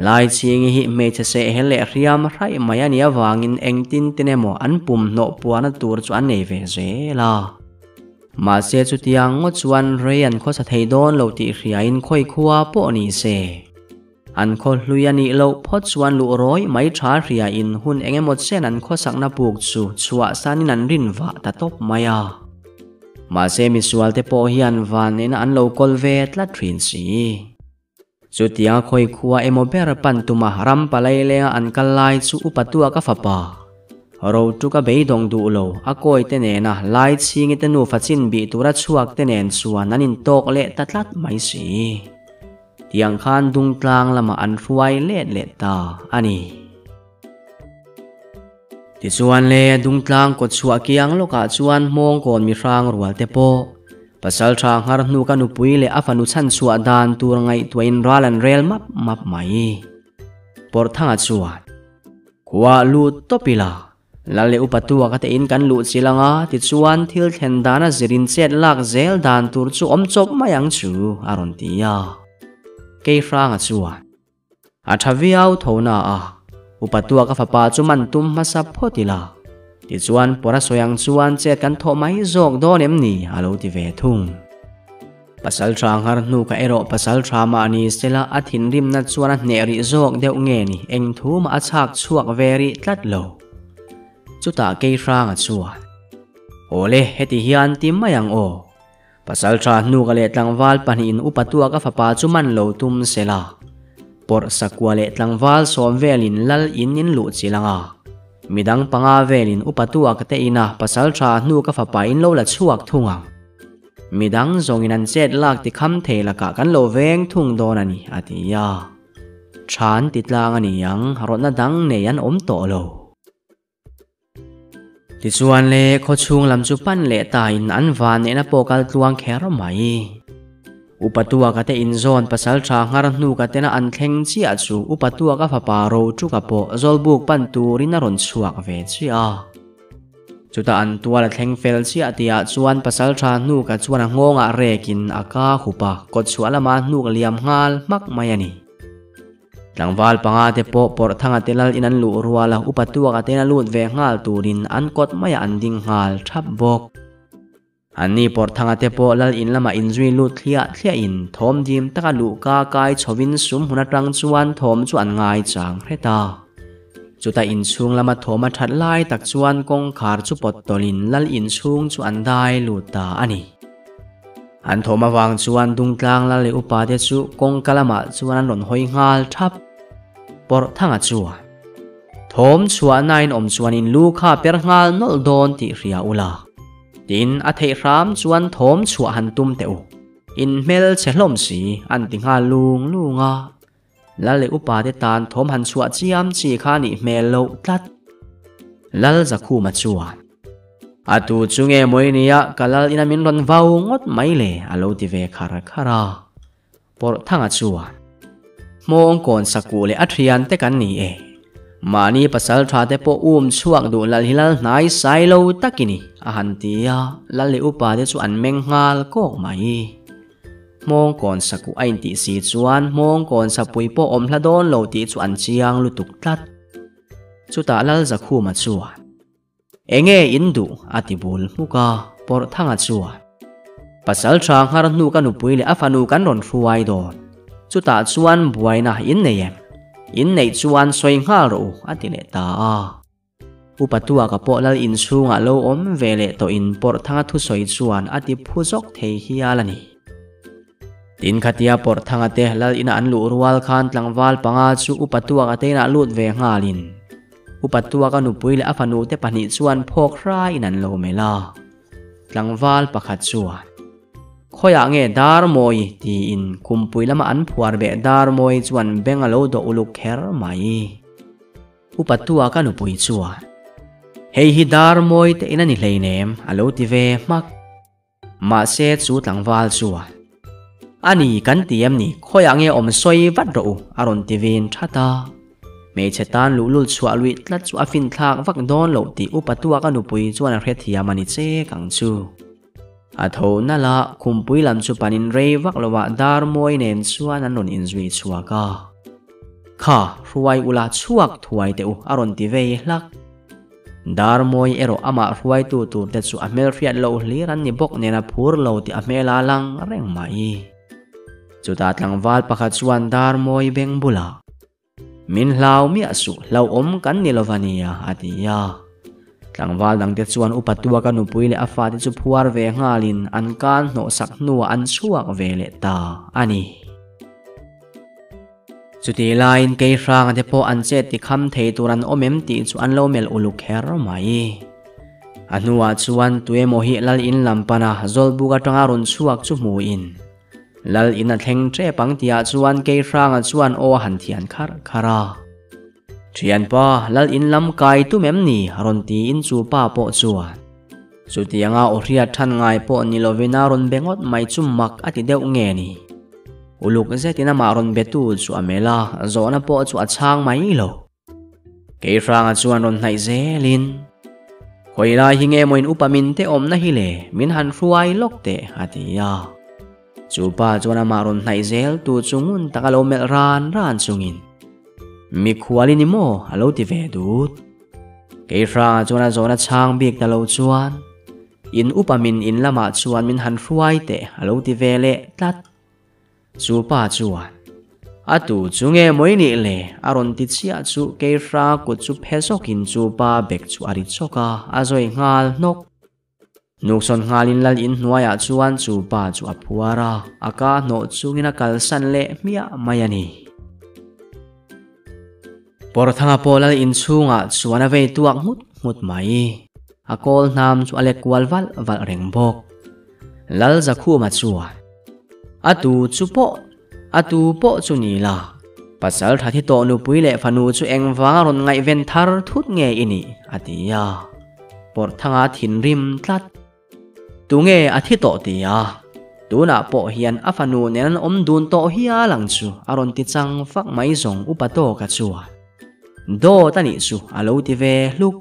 Laichhingi hi hmeichhe sehhel leh hriam hraih mai a nih avangin engtin tin emaw an pum hnawh puarna tur chu an nei ve zel a. Mahse chutiang ngawt chuan rei an khawsa thei dawn lo tih hriain khawi khua pawh ni se. An khaw hlui a nih loh phawt chuan luh rawih mai tha hriain hun eng emaw chen an khawsakna puk chu chhuahsanin an rin vah ta tawp mai a. Mahse misualte pawh hian van nena an lo kawl ve tlat thin si. Chutiang khawi khua emaw ber pan tuma ram palai lenga an kal lai chu upa tua ka fapa. Rotuka beidawng duh lo, a kawi te nena lai chhingi te nufa chin bih tura chhuak te nen chuan an intawk leh ta tlat mai si. Tiang khan dungtlang lamah an hruai let leh ta a ni. Tichuan le, dungtlang kawt chhuah kiang lawkah chuan hmawngkawn mihrang rual te pawh pasal tha nghar hnu ka nupui leh a fanu chhan chhuah dan tur ngaihtuahin ral an rel map map mai. Pawrhthanga chuan, Khua lut tawp ila, Lal leh upa tua ka tein kan luh chil anga, tichuan thil thlen dana zirin chet lak zel dan tur chu awm chawp mai ang chu, a rawn ti a. Keihranga chuan, A tha viau tho na a, Upa Tuaka fapa chu man tum hmasa phawt ila. Tichuan pawra sawi ang chuan chet kan thawh mai zawk dawn em ni a lo ti ve thung. Pasal tha nghar hnu ka erawh pasal tha mah ni sela a thinrimna chuan a hneh rih zawk deuh nge ni eng thu mah a chhak chhuak ve rih tlat lo. Chutah kei hranga chuan, Awle heti hian ti mai ang aw. Pasal tha hnu ka leh tlangval pahnihin upa tuaka fapa chu man lo tum sela. Pawrh sakua leh tlangval sawm velin lal in in luh chilh anga. Midang panga velin upa tuaka te ina pasal tha hnu ka fapa in lo la chhuak thung ang. Midang zawngin an chet lak ti kham thei lakah kan lo veng thung dawn a ni, a ti a. Tha an ti tlang a ni ang, rawtna dang nei an awm tawh lo. Tichuan le, khawchhung lam chu pan leh tain an van nehna pawh kal tluang kher mai. Upa Tuaka te inzawn pasal tha nghar hnu ka tena an thleng chiah chu Upa Tuaka fapa Rotuka pawh Zawlbuk pan turin a rawn chhuak ve chiah a. Chutah an tual a thleng fel chiah tihah chuan pasal tha hnuk a chuan a nghawngah rekin a ka hup a, kawt chhuah lama hnuk liam nghal hmak mai a ni. Tlangval panga te pawh Pawrhthanga te lal in an luh rual a, upa tuaka ten a lut ve nghal turin an kawt maiah an ding nghal thap bawk. Anni Pawrhthanga te pawh lal in lamah inzui lut thliah thliahin thawm dim taka luhka kai chhovin sum hmun atang chuan thawm chu an ngai chang hret a. Chutah inchhung lama thawm a that lai tak chuan kawngkhar chu pawt tawlhin lal inchhung chu an dai lut ta a ni. An thawm avang chuan Dungtlang lal leh upa te chu kawngka lamah chuan an rawn hawi nghal thap. Pawrhthanga chuan. Thawm chhuahnain awm chuan in lu kha per nghal nawlh dawn tih hria ula. Tin, a theih hram chuan thawm chhuah han tum teh u. In hmel chhe hlawm si, an ti nghal lung lung a. Lal leh upa te tan thawm han chhuah chiam chi kha nih hmel loh tlat. Lal Zakhuma chuan, A tu chu nge mawi nia ka lal ina min rawn vau ngawt mai le, a lo ti ve khar khar a. Pawrhthanga chuan, Hmawngkawn sakuh leh a thian te kan ni e. Mahni pasal tha te pawh um chhuak duh lal hi lal hnai sai lo tak i ni, a han ti a, lal leh upa te chu an meng nghal kawk mai. Hmawngkawn sakuh a intih si chuan Hmawngkawn sapui pawh awm hla dawn lo tih chu an chiang lutuk tlat. Chutah Lal Zakhuma chuan, Enge in duh? a ti bul hmuk a, Pawrhthanga chuan, Pasal tha nghar hnu ka nupui leh a fanu kan rawn hruai dawn. Chutah chuan buaina in nei em? In neih chuan sawi nghal rawh u, a ti leh ta a. Upa Tuaka pawh lal inchhungah lo awm ve leh tawhin Pawrhthanga thusawi chuan a ti phu zawk thei hial a ni. Tin khatia Pawrhthanga te lal ina an luh rual khan tlangval panga chu Upa Tuaka te inah lut ve nghalin Upa Tuaka nupui leh a fanu te pahnih chuan phawk hraiin an lo melh a. Tlangval pakhat chuan, Khawiah nge Darmawi? tiin khumpui lama an phuar beh Darmawi chuan beng a lo dawh uluk kher mai. Upa Tuaka nupui chuan, Hei hi Darmawi te in a ni hleinem, a lo ti ve hmak. Mahse chu tlangval chuan, A ni kan ti em ni, khawiah nge awm sawi vat rawh u, a rawn ti vin that a. Hmeichhe tan luhlul chhuah luih tlat chu a finthlak vak dawn loh tih upa tuaka nupui chuan a hrethiam a ni chek ang chu. A tho nalh a, khumpui lam chu panin rei vak lovah dar mawi nen chuan an rawn inzui chhuak a. Kha, hruai ula chhuak thuai teh u, a rawn ti vei hlak. Darmawi erawh amah hruaitu turte chu a hmelhriat loh hlir an ni bawk nen a phur lo tih a hmel a lang reng mai. Chutah tlangval pakhat chuan Darmawi beng bulah, Min hlau miah suh, hlauhawm kan ni lova nia, a ti a. Tlangval dangte chuan upa tuaka nupui leh a fate chu phuar ve nghalin an kan hnawhsak hnuah an chhuak ve leh ta a ni. Chutih laiin kei hranga te pawh an chet ti kham thei tur an awm em tih chu an lo melh uluk kher mai. A hnuah chuan tuemaw hi lal in lam pana Zawlbuk atanga rawn chhuak chu hmuin lal in a thleng tep ang tihah chuan kei hranga chuan aw a han thian kharh kharh a. Thianpa, lal in lam kai tum em ni? rawn tiin chu pa pawh chuan chutianga aw hriat than ngai pawh ni lovin a rawn be ngawt mai chu mak a ti deuh nge ni? Uluk zetin amah rawn betu chu a melh a, zawhna pawh chu a chhang mai lo. Keihranga chuan rawn hnaih zelin, Hawi lai hi nge maw in upa min te awmna hi le, min han hruai lawk teh, a ti a. Chu pa chuan amah rawn hnaih zel tu chu ngun taka lo melh ran ran chungin, Mikhual i ni maw? a lo ti ve dut. Keihranga chuan a zawhna chhang bik ta lo chuan, In upa min in lamah chuan min han hruai teh a lo ti ve leh tlat. Chu pa chuan, A tu chu nge maw i nih le? a rawn ti chiah chu Keihranga kut chu phe zawkin chu pa bek chu a ri chawk a, a zawi nghal hnawk. Hnuksawn nghalin lal in hnuaiah chuan chu pa chu a phuar a, a ka hnawh chungin a kalsan leh hmiah mai a ni. Pawrthanga pawh lal in chhungah chuan a vei tuak nghut nghut mai. A kawl hnam chu a lek kual valh valh reng bawk. Lal Zakhuma chuan, A tu chu pawh, a tu pawh chu ni la, pasal tha thi tawh nupui leh fanu chu engvanga rawn ngaihven thar thut nge i nih? a ti a. Pawrhthanga thinrim tlat. Tunge a thi tawh ti a, tunah pawh hian a fanu nen an awm dun tawh hial ang chu a rawn ti chang fak mai zawng upa tawka chuan dawt a nih chu a lo ti ve hluk.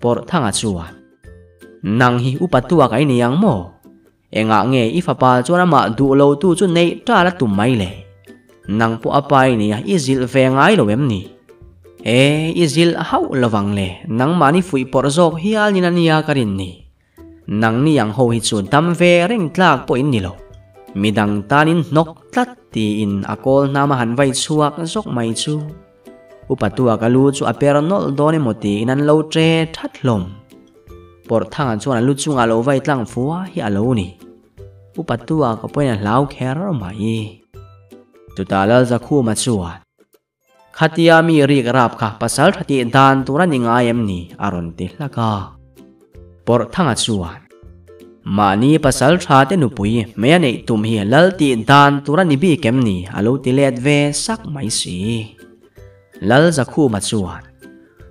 Pawrhthanga chuan, Nang hi upa tuak a i ni ang maw? Engah nge i fapa chuan amah duh lo tu chu neih ṭal a tum mai le? Nang pawh a pa i nia i zilh ve ngai lo em ni? E, i zilh hauh lovang le, nangmahni fuih pawrh zawk hial nin a nia ka rin ni. Nangni ang ho hi chu dam ve reng tlak pawh in ni lo. Midang tanin hnawk tlat tiin a kawl hnam a han vai chhuak zawk mai chu. Upa tua ka lu chu a per nawlh dawn emaw tiin an lo ṭe ṭhat hlawm. Pawrhthanga chuan a lu chungah lo vai tlang fua hi a lo ni. Upa tua ka pawhin a hlau kher mai. Chutah Lalzakhuma chuan, Khatia mi rik rap kha pasal ṭha tih dan tur a ni ngai em ni? a rawn ti hlak a. Pawrhthanga chuan, Mahni pasal tha te nupui hmei a neih tum hi lal tih dan tur a ni bik em ni? a lo ti let ve sak mai si. Lal Zakhuma chuan,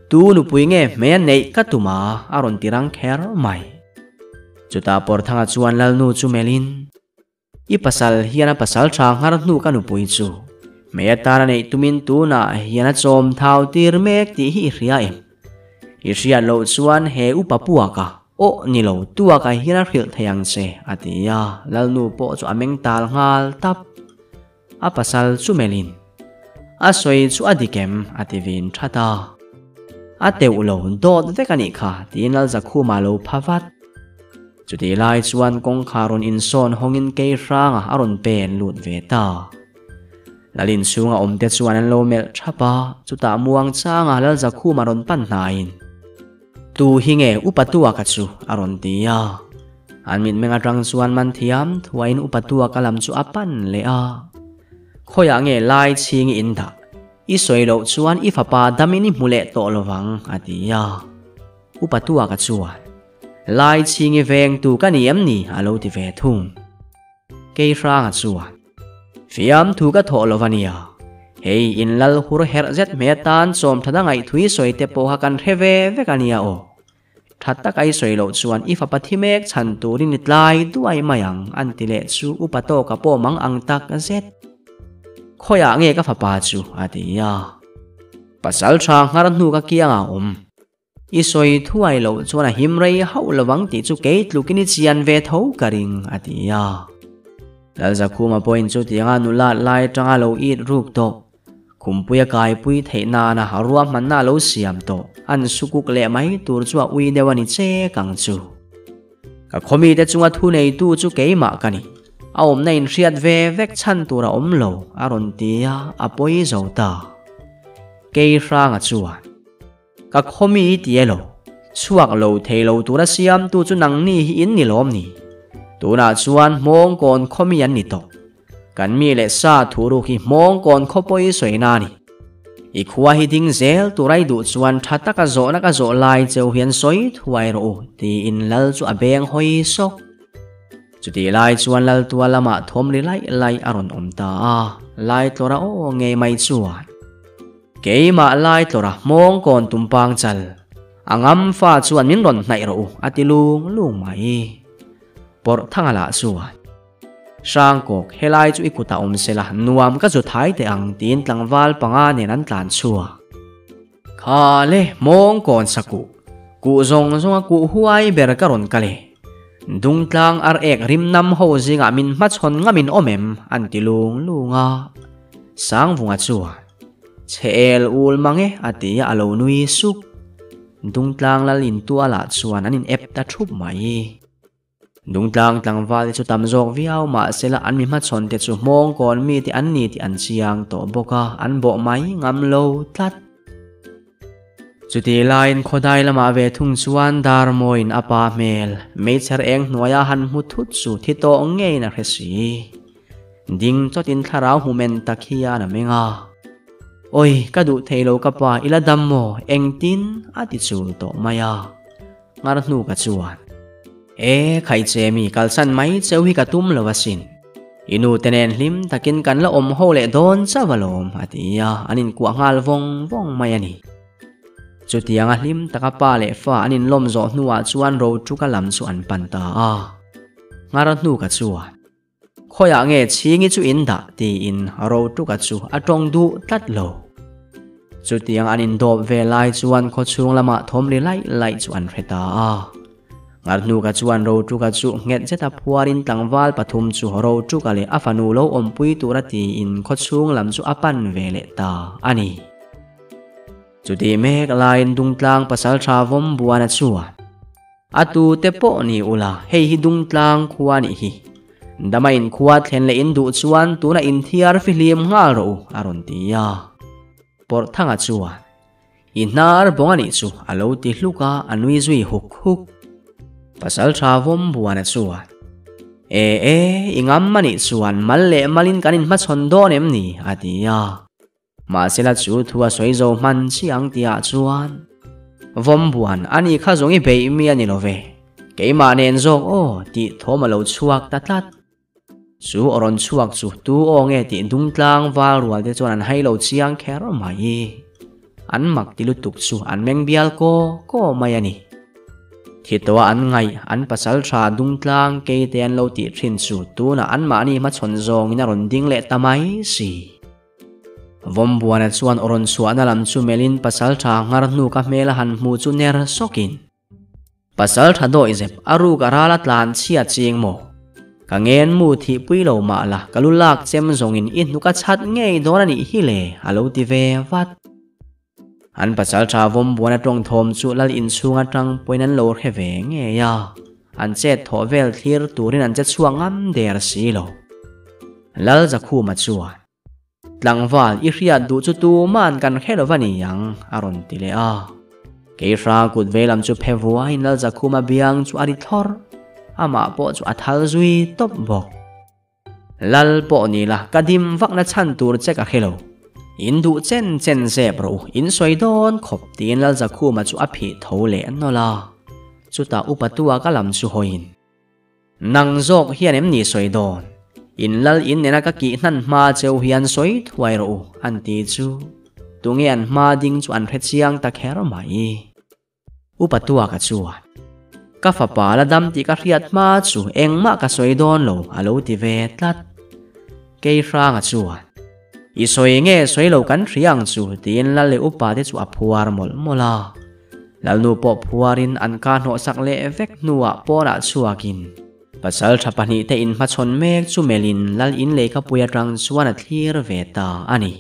Tu nupui nge hmei a neih ka tum a? a rawn ti rang kher mai. Chutah Pawrhthanga chuan Lalnu chu melhin, I pasal hian a pasal tha nghar hnu ka nupui chu hmei atana neih tumin tunah hian a chawm thau tir mek tih hi i hria em? I hriat loh chuan he upa puaka aw ni lo tuaka hian a hrilh thei ang che a ti a, Lalnu pawh chu a meng tal nghal tap. A pasal chu melhin a sawi chu a dik em a ti vin that a. A teuh lo dawt vek a nih kha tiin Lalzakhuma lo pha vat. Chutih lai chuan kawngkhar rawn insawn hawngin kei hranga a rawn pen lut ve ta. Lal inchhunga awmte chuan an lo melh thap a, chutah muang changa Lalzakhuma rawn pan hnaiin, Tu hi nge upa tuaka chu? a rawn ti a. An mitmeng atang chuan man thiam thuaiin upa tuaka lam chu a pan leh a. Khawiah nge lai chhing i indah? I sawi loh chuan i fapa damin i hmu leh tawh lovang, a ti a. Upa tuaka chuan, Lai chhingi vengtu ka ni em ni? a lo ti ve thung. Keihranga chuan, Fiamthu ka thawh lo va nia. Hei in lal hur herh zet hmeh atan chawm tha dangaih thui sawi te pawh kha kan hre ve vek a nia aw. Tha taka i sawi loh chuan i fapa thi mek chhan turin i tlai duai mai ang an ti leh chu upa tawka pawh mang ang tak zet. Khawiah nge ka fapa chu? a ti a. Pasal tha nghar hnu ka kiangah a awm. I sawi thuai loh chuan a him rei hauh lovang tih chu kei tlukin i chian ve tho ka ring, a ti a. Lalzakhuma pawhin chutianga nula lai atanga lo it ruk tawh, khumpuia kaipui theih nana ruahmanna a lo siam tawh, an sukuk leh mai tur chu a ui deuh a ni chek ang chu. Ka khawmite chunga thuneitu chu keimah ka ni, a awmna inhriat ve vek chhan tur a awm lo, a rawn ti a, a pawi zo ta. Keihranga chuan. Ka khawmi i ti elo? Chhuak lo thei lo tura siamtu chu nangni hi in ni lawm ni? Tunah chuan hmawngkawn khawmi an ni tawh. Kan mi leh sa thuruk hi hmawngkawn khaw pawh i sawina a ni. I khua hi ding zel tura i duh chuan tha taka zawhna ka zawh lai cheu hian sawi thuai rawh u tiin lal chu a beng hawi sawk. Chutih lai chuan Laltua lamah thawm ri laih laih a rawn awm ta a, Laitlawra aw ngei mai chuan. Keimah lai tlawrha hmawng kawn tumpang chal, a ngam fa chuan min rawn hnaih rawh u, a ti lung lung mai. Pawrh thanga lah chuan, Hrangkawk, helai chu i kutah awm sela, nuam ka zu thai teh ang, tiin tlangval panga nen an tlan chhuak. Kha le, hmawng kawn sa kuh, kuh zawng zawnga kuh huai ber ka rawn kal e. Dungtlang ar ek rim nam ho zingah min hmachhawn ngamin awm em? an ti lung lung a. Sangvunga chuan. Chhe el ul mang e a ti a, a lo nui suk. Dungtlang lal in tualah chuan an in ep ta thup mai. Dungtlang tlangval te chu tam zawk viau mahsela an mi hmachhawn te chu hmawng kawn mi te an ni tih an chiang tawh bawk a, an bawh mai ngam lo tlat. Chutih laiin khawdai lamah ve thung chuan Darmawiin a pa hmel meichher eng hnuaia han hmu thut chu thi tawh ngeiin a hre si. Ding chawtin thlarau hmu men tak hian a meng a. Awi, ka duh thei lo ka pa, i la dam maw? Engtin? a ti chul tawh mai a. Ngar hnu ka chuan. E, khaiche mi kalsan mai cheu hi ka tum lo asin. I nu te nen hlim takin kan la awm ho leh dawn chauh alawm, a ti a, an inkuah nghal vawng vawng mai a ni. Chutianga hlim taka pa leh fa an inlawm zawh hnuah chuan Rochuka lam chu an pan ta a. Ngar hnu ka chuan. Khawiah nge chhingi chu in dah? tiin Rotuka chu a tawng duh tlat lo. Chutiang an indawp ve lai chuan khawchhung lamah thawm ri laih laih chu an hre ta a. Ngarhnuka chuan Rotuka chu nghet zeta phuarin tlangval pathum chu Rotuka leh a fanu lo awmpui tura tiin khawchhung lam chu a pan ve leh ta a ni. Chutih mek laiin Dungtlang pasaltha Vawmbuana chuan. A tu te pawh ni ula, hei hi Dungtlang khua nih hi. Dama in khua thlen leh in duh chuan tuna in thiar fihlim nghal rawh u, a rawn ti a. Pawrhthanga chuan, I hnar bawng a nih chu, a lo ti hluk a, a nui zui huk huk. Pasaltha Vawmbuana chuan, E e, i ngam a nih chuan mal leh malin kan inhmachhawn dawn em ni? a ti a. Mahsela chu thu a sawi zo hman chiah ang tihah chuan Vawmbuan a ni kha zawng i beih mi a ni lo ve, keimah nen zawk aw tih thawm a lo chhuak ta tlat. Chu aw rawn chhuak chu tu aw nge tih dungtlang val rual te chuan an hai lo chiang kher mai. An mak ti lutuk chu an meng bial kaw kaw mai a ni. Thi tawha an ngaih an pasal tha dungtlang kei te an lo tih thin chu tunah anmahni hmachhawn zawngin a rawn ding leh ta mai si. Vawmbuana chuan aw rawn chhuahna lam chu melhin pasaltha nghar hnu ka hmel a han hmu chu ner sawkin, Pasaltha dawih zep a ruk a ral a tlan chhia ching maw? Ka ngen mu thih pui lo mah la ka lu lak chem zawngin i hnuk a chhat ngei dawn a nih hi le a lo ti ve vat. An pasaltha Vawmbuana tawng thawm chu lal inchhung atang pawhin an lo hre ve ngei a, an chet thawh vel thlir turin an che chhuak ngam der si lo. Lal Zakhuma chuan. Tlangval, i hriat duh chu tuman kan hre lo va ni ang, a rawn ti leh a. Keihra kut veilam chu phe vuaiin Lal Zakhuma biang chu a ri thlawr, amah pawh chu a thal zui tawp bawk. Lal pawh ni la, ka dim vakna chhan tur che ka hre lo. In duh chen chen zep rawh u, in sawi dawn khawp, tiin Lal Zakhuma chu a phih tho leh nawlh a. Chutah upa tua ka lam chu hawiin. Nang zawk hian em ni sawi dawn? In lal in nena ka kih hnan hma cheu hian sawi thuai rawh u, an ti chu. Tunge an hma ding chu an hre chiang ta kher mai. Upa Tuaka chuan, Ka fapa la dam tih ka hriat hma chu engmah ka sawi dawn lo, a lo ti ve tlat. Keihranga chuan, I sawi nge sawi lo kan hria ang chu, tiin lal leh upa te chu a phuar mawlh mawlh a. Lalnu pawh phuarin an ka hnawhsak leh vek hnuah pawnah chhuakin pasal tha pahnihte inhmachhawn mek chu melhin lal in leikapui atang chuan a thlir ve ta a ni.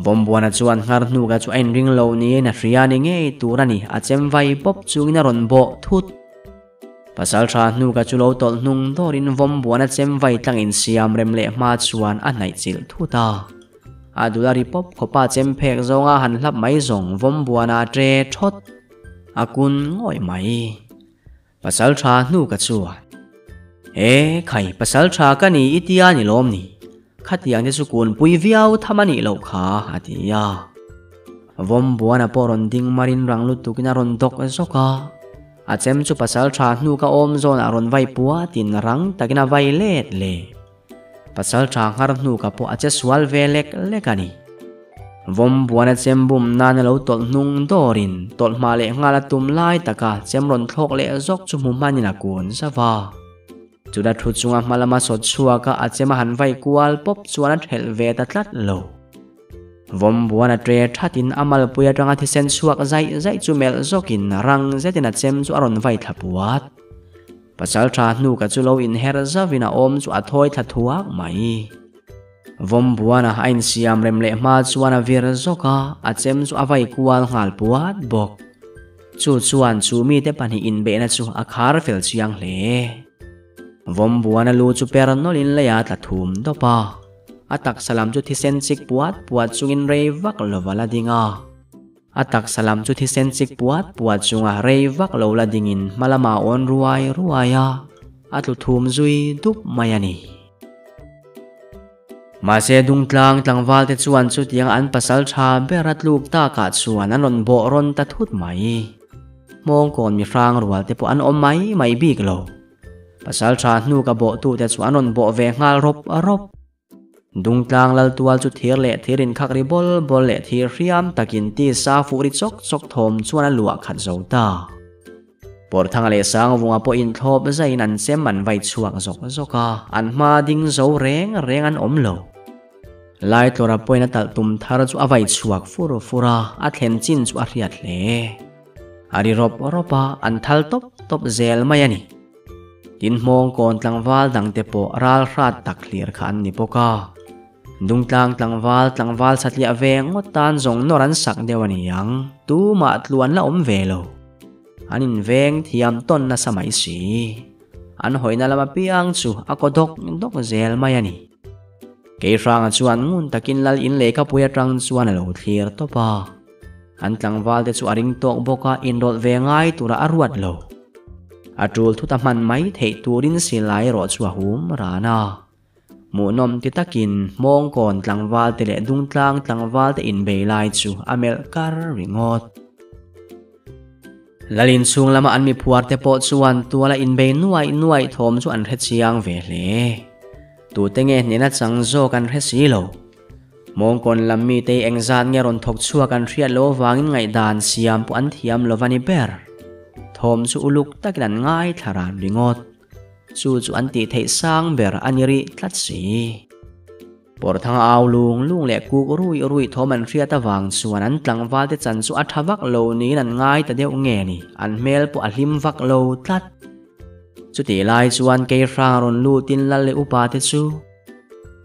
Vawmbuana chuan nghar hnuka chu a inring lo niin a hria ni ngei tur a ni, a chem vai pawp chungin a rawn bawh thut. Pasal tha hnuka chu lo tawlh hnung dawrin Vawmbuana chem vai tlang insiam rem leh hma chuan a hnaih chilh thut a. A dul a ri pawp khawp a, chem phek zawnga han hlap mai zawng Vawmbuana a ṭe ṭhawt. A kun ngawih mai. Pasal ṭha hnu ka chuan. E khai, pasal ṭha ka ni i tia ni lawm ni? Khatiang te chu kunpui viau tham a nih loh kha, a ti a. Vawmbuana pawh rawn ding marin rang lutukin a rawn dawk zawk a. A chem chu pasal ṭha hnu ka awm zawnah rawn vai puatin rang takin a vai let leh. Pasal tha nghar hnu ka pawh a che sual ve lek lek a ni. Vawmbuana chem bum nan a lo tawlh hnung dawrin tawlh hma leh nghal a tum lai taka chem rawn thlawk leh zawk chu hmu hmanin a kun zauh a. Chuta thu chunga hma lama sawt chhuaka a chem a han vai kual pawp chuan a thelh ve ta tlat lo. Vawmbuana ṭe ṭhatin a malpui aṭanga thisen chhuak zaih zaih chu melh zawkin rang zetin a chem chu a rawn vai thla puat. Pasal tha hnu ka chu lo inher zauhin a awm chu a thawi thla thuak mai. Vawmbuana a insiam rem leh hma chuan a vir zawk a, a chem chu a vai kual nghal puat bawk. Chu chuan chu mite pahnih inbeihna chu a khar fel chiang hle. Vawmbuana lu chu per nawlhin leiah a tla thum dawp a, a taksa lam chu thisen chik puat puat chungin rei vak lova la ding a. A taksa lam chu thisen chik puat puat chunga rei vak lo la dingin hma lamah a awn ruai ruai a, a tlu thum zui dup mai a ni. Mahse Dungtlang tlangvalte chuan chutiang an pasal tha ber a tluk takah chuan an rawn bawh rawn ta thut mai. Hmawngkawn mi hrang rual te pawh an awm mai mai bik lo. Pasal tha hnu ka bawhtute chu an rawn bawh ve nghal rawp rawp. Dungtlang Laltual chu thir leh thir inkhak ri bawl bawl leh thir hriam takin tisa fuh ri chawk chawk thawm chuan a luah khat zo ta. Pawrthanga leh Sangvunga pawh inthlawp zaiin an chem an vai chhuak zawk zawk a, an hma ding zo reng reng an awm lo. Laitlawra pawhin a talh tum thar chu a vai chhuak fur fur a, a thlen chin chu a hriat hle. A ri rawp rawp a, an thal tawp tawp zel mai a ni. Tin hmawngkawn tlangval dangte pawh ral hrat tak hlir kha an ni bawk a. Dungtlang tlangval tlangval satliah ve ngawt tan zawng nawr an sak deuh a ni ang, tumah tluan la awm ve lo. An inveng thiam tawn nasa mai si. An hawina lam apiang chu a kaw dawk dawk zel mai a ni. Keihranga chuan ngun takin lal in lehkhapui atang chuan a lo thlir tawp a. An tlangval te chu a ring tawk bawk a, inrawlh ve ngai tura a ruat lo. A tul thut a hman mai theih turin silai erawh chu a hum ran a. Hmuhnawm ti takin Hmawngkawn tlangval te leh Dungtlang tlangval te inbei lai chu a melh kar ringawt. Lalin chhung lama an miphuar te pawh chuan tuala inbei nuaih nuaih thawm chu an hre chiang ve hle. Tute nge hnena chang zawk an hre si lo. Hmawngkawn lam mite hi engzat nge rawn thawk chhuak an hriat loh avangin ngaihdan siam pawh an thiam lo va ni ber. Thawm chu uluk takin an ngaithla ran ringawt. Chu chu an tih theih sang ber a ni rih tlat si. Pawrthanga au lung lung leh kuk rui rui thawm an hriat avang chuan an tlangvalte chan chu a tha vak lo niin an ngai ta deuh nge ni, an hmel pawh a hlim vak lo tlat. Chutih lai chuan Keihrang rawn lutin lal leh upa te chu,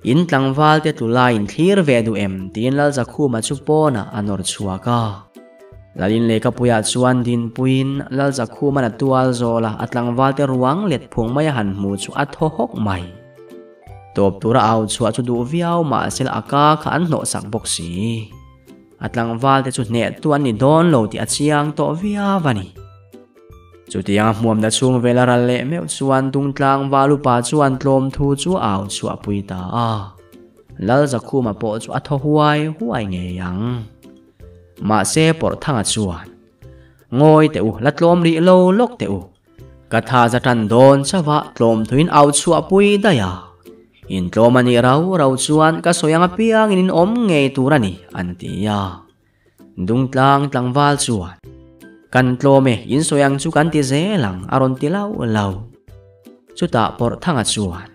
In tlangval te tlu lai in thlir ve duh em? tiin Lalzakhuma chu pawnah a nawr chhuak a. Lalin lehkhapuiah chuan Dinpuiin Lalzakhuma'n a tual zawl a, a tlangval te ruang let phung mai a han hmu chu a thaw hawk mai. Tawp tura au chhuah chu duh viau mahse a ka kha an hnawhsak bawk si. A tlangval te chu hnehtu an ni dawn lo tih a chiang tawh viau a ni. Chutiang a hmuamna chhung vel a ral leh meuh chuan Dungtlang Valupa chuan tlawm thu chu a au chhuah pui ta a. Lalzakhuma pawh chu a thaw huai huai ngei ang. Mahse Pawrhthanga chuan, Ngawi teh u, la tlawm rih lo lawk teh u. Ka tha za tan dawn chauh a tlawm thuin au chhuah pui daih a. Intlawm a nih rau rau chuan ka sawi ang apiangin in awm ngei tur a ni, an ti a. Dungtlang tlangval chuan, Kan tlawm e, in sawi ang chu kan ti zel ang, a rawn ti lauh lauh. Chutah Pawrhthanga chuan,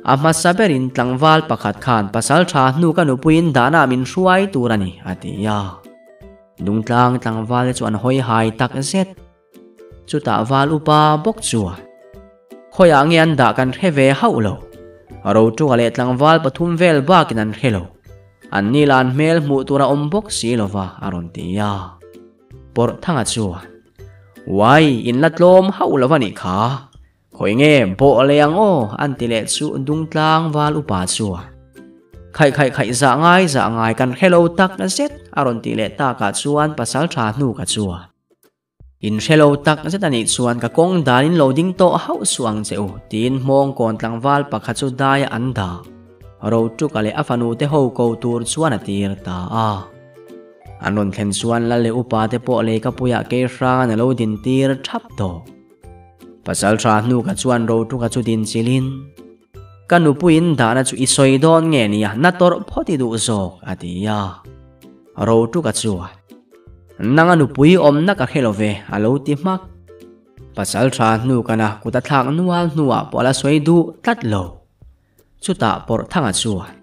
A hmasa berin tlangval pakhat khan pasal tha hnu ka nupuiin dahna min hruai tur a ni, a ti a. Dungtlang tlangval te chu an hawi hai tak zet. Chutah val upa bawk chuan, Khawiah nge an dah kan hre ve hauh lo. Rotuka leh tlangval pathum vel bakin an hre lo. An ni lan hmel hmuh tur a awm bawk si lo va, a rawn ti a. Pawrhthanga chuan, Uai, in la tlawm hauh lo va nih kha. Khawi nge bawh leh ang aw, an ti leh chu Dungtlang val upa chuan, Khaih khaih khaih zah ngai zah ngai kan hre lo tak zet, a rawn tih leh takah chuan pasaltha hnuka chuan, In hre lo tak zet a nih chuan ka kawng danin lo ding tawh hauh suh ang che u, tiin hmawngkawn tlangval pakhat chu daia an dah. Rotuka leh a fanu te ho ko tur chuan a tir ta a. An rawn thlen chuan lal leh upa te pawh leikapuiah Keihrang an lo din tir thap tawh. Pasaltha hnuka chuan Rotuka chu din chilhin, Ka nupuiin dahna chu i sawi dawn nge nia, na tawrh phawt i duh zawk, a ti a. Rotuka chuan, Nang a nupui awmna ka hre lo ve, a lo ti hmak. Pasal tha hnu kana kut a thlak nual hnuah pawh a la sawi duh tlat lo. Chutah Pawrhthanga chuan,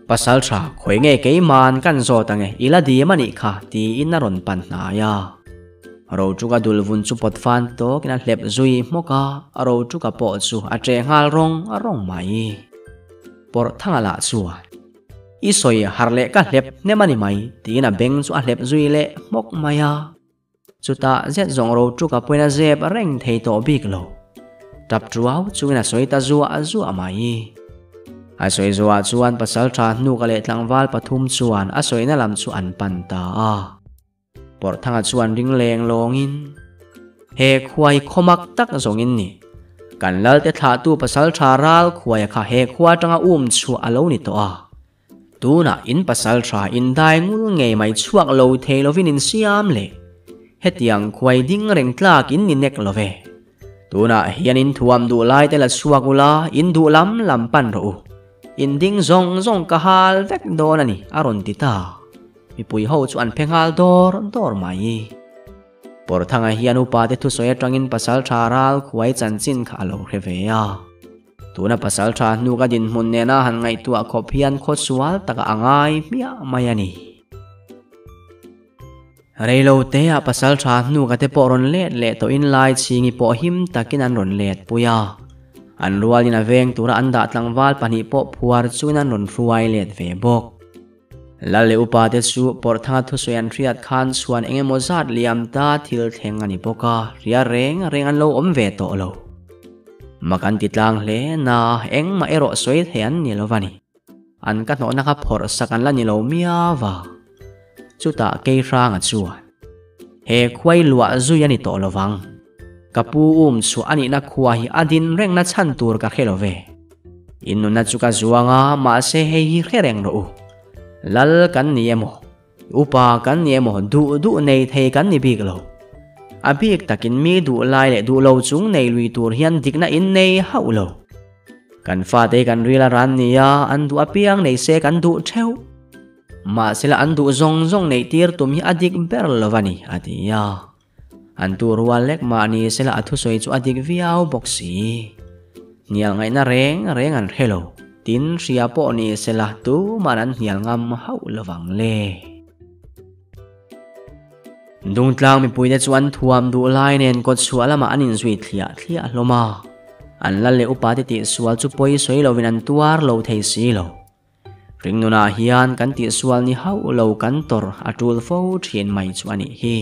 Pasal tha, khawi nge keiman kan zawt ange, i la dim a nih kha, tiin a rawn pan hnai a. Rotuka dul vun chu pawt fan tawkin a hlep zui hmawk a, Rotuka pawh chu a ṭeh nghal rawng rawng mai. Pawrhthanga lah chuan. I sawi harh leh ka hlep hnem a ni mai, tiin a beng chu a hlep zui leh hmawk mai a. Chutah zet zawng ro ṭuka pawhin a zep reng thei tawh bik lo. Tap ṭuau chungin a sawi ta zuah zuah mai. A sawi zuah chuan pasalṭha hnuka leh tlangval pathum chuan a sawina lam chu an pan ta a. Pawrhthanga chuan ring leng lawngin, He khuai khawmak tak zawngin ni. Kan Lalte thlahtu pasalṭha ral khuaia kha he khua aṭanga um chhuah a lo ni tawh a. Tunah in pasal tha in dai ngul ngei mai chhuak lo thei lovin in siam le. Hetiang khuai ding reng tlak in ni nek lo ve. Tunah hian in thuam duh lai te la chhuak ula in duh lam lam pan rawh u. In ding zawng zawng ka hal vek dawn a ni a rawn ti ta. Mipui ho chu an phe nghal dawr dawr mai. Pawrthanga hian upa te thusawi atangin pasal tha ral khuai chanchin kha a lo hre ve a. Tuna pasal tha hnu ka dinhmun nena han ngaihtuah khawp hian khaw sual taka a ngai hmiah mai a ni. Reilo teah pasal tha hnu ka te pawh rawn let leh tawhin lai chhingi pawh him takin an rawn let pui a. An rualin a veng tura an dah tlangval pahnih pawh phuar chungin an rawn hruai let ve bawk. Lal leh upa te chu Pawrhthanga thusawi an hriat khan chuan eng emaw zat liam ta thil thleng a ni bawk a, hria reng reng an lo awm ve tawh lo. Mak an ti tlang hle na, engmah erawh sawi thei an ni lo va ni. An ka hnawhna kha phawrh sak an la ni lo miau va. Chutah Keihranga chuan, He khuai luah zui a ni tawh lo vang. Ka pu um chhuah a nihna khua hi a din rengna chhan tur ka hre lo ve. In nunna chu ka zuang a, mahse hei hi hre reng rawh u. Lal kan ni emaw, upa kan ni emaw duh duh nei thei kan ni bik lo. A bik takin mi duh lai leh duh lo chung nei lui tur hian dikna in nei hauh lo. Kan fate hi kan ril a ran nia, an duh apiang nei se kan duh theuh. Mahsela an duh zawng zawng neih tir tum hi a dik ber lo a ni, a ti a. An tu rual lek mahni sela a thusawi chu a dik viau bawk si. Hnial ngaihna reng reng an hre lo. Tin, hria pawh ni sela tuman an hnial ngam hauh lovang le. Dungtlang mipuite chu an thuam duh lai nen kawt chhuah lamah an inzui thliah thliah hlawm a. An lal leh upate tihsual chu pawi sawi lovin an tuar lo thei si lo. Ringnunah hian kan tihsual ni hauh lo kan tawrh a tul fo thin mai chu a nih hi.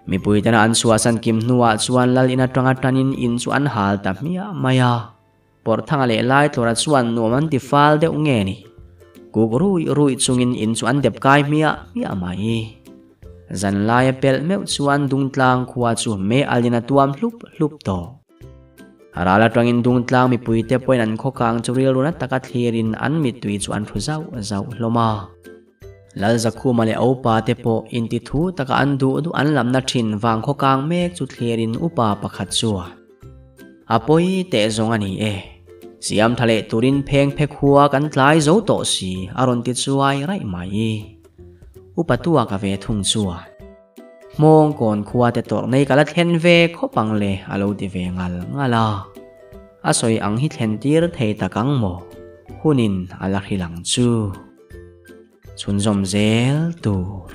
Mipui tena an chhuahsan kim hnuah chuan lal in atanga tanin in chu an hal ta hmiah mai a. Pawrhthanga leh Laitlawra chuan nuam an ti fal deuh nge ni. Kuk ruih ruih chungin in chu an dep kai hmiah hmiah mai. Zanlaia pelh meuh chuan Dungtlang khua chu mei alin a tuam hlup hlup tawh. Ral atangin Dungtlang mipuite pawhin an khawkang chu rilru na taka thlirin an mittui chu an hru zauh zauh hlawm a. Lalzakhuma leh Opa te pawh inti thu taka an duh duh an lamna thin vang khawkang mek chu thlirin upa pakhat chuan, A pawi teh zawng a ni e. Siam tha leh turin pheng phe khua kan tlai zo tawh si a rawn ti chuai raih mai. Upa tua ka ve thung chuan. Hmawng kawn khua te tawrh nei ka la thlen ve khawp ang le a lo ti ve ngal ngal a. A sawi ang hi thlen tir thei tak ang maw? Hunin a la hrilh ang chu. Chhunzawm zel tur.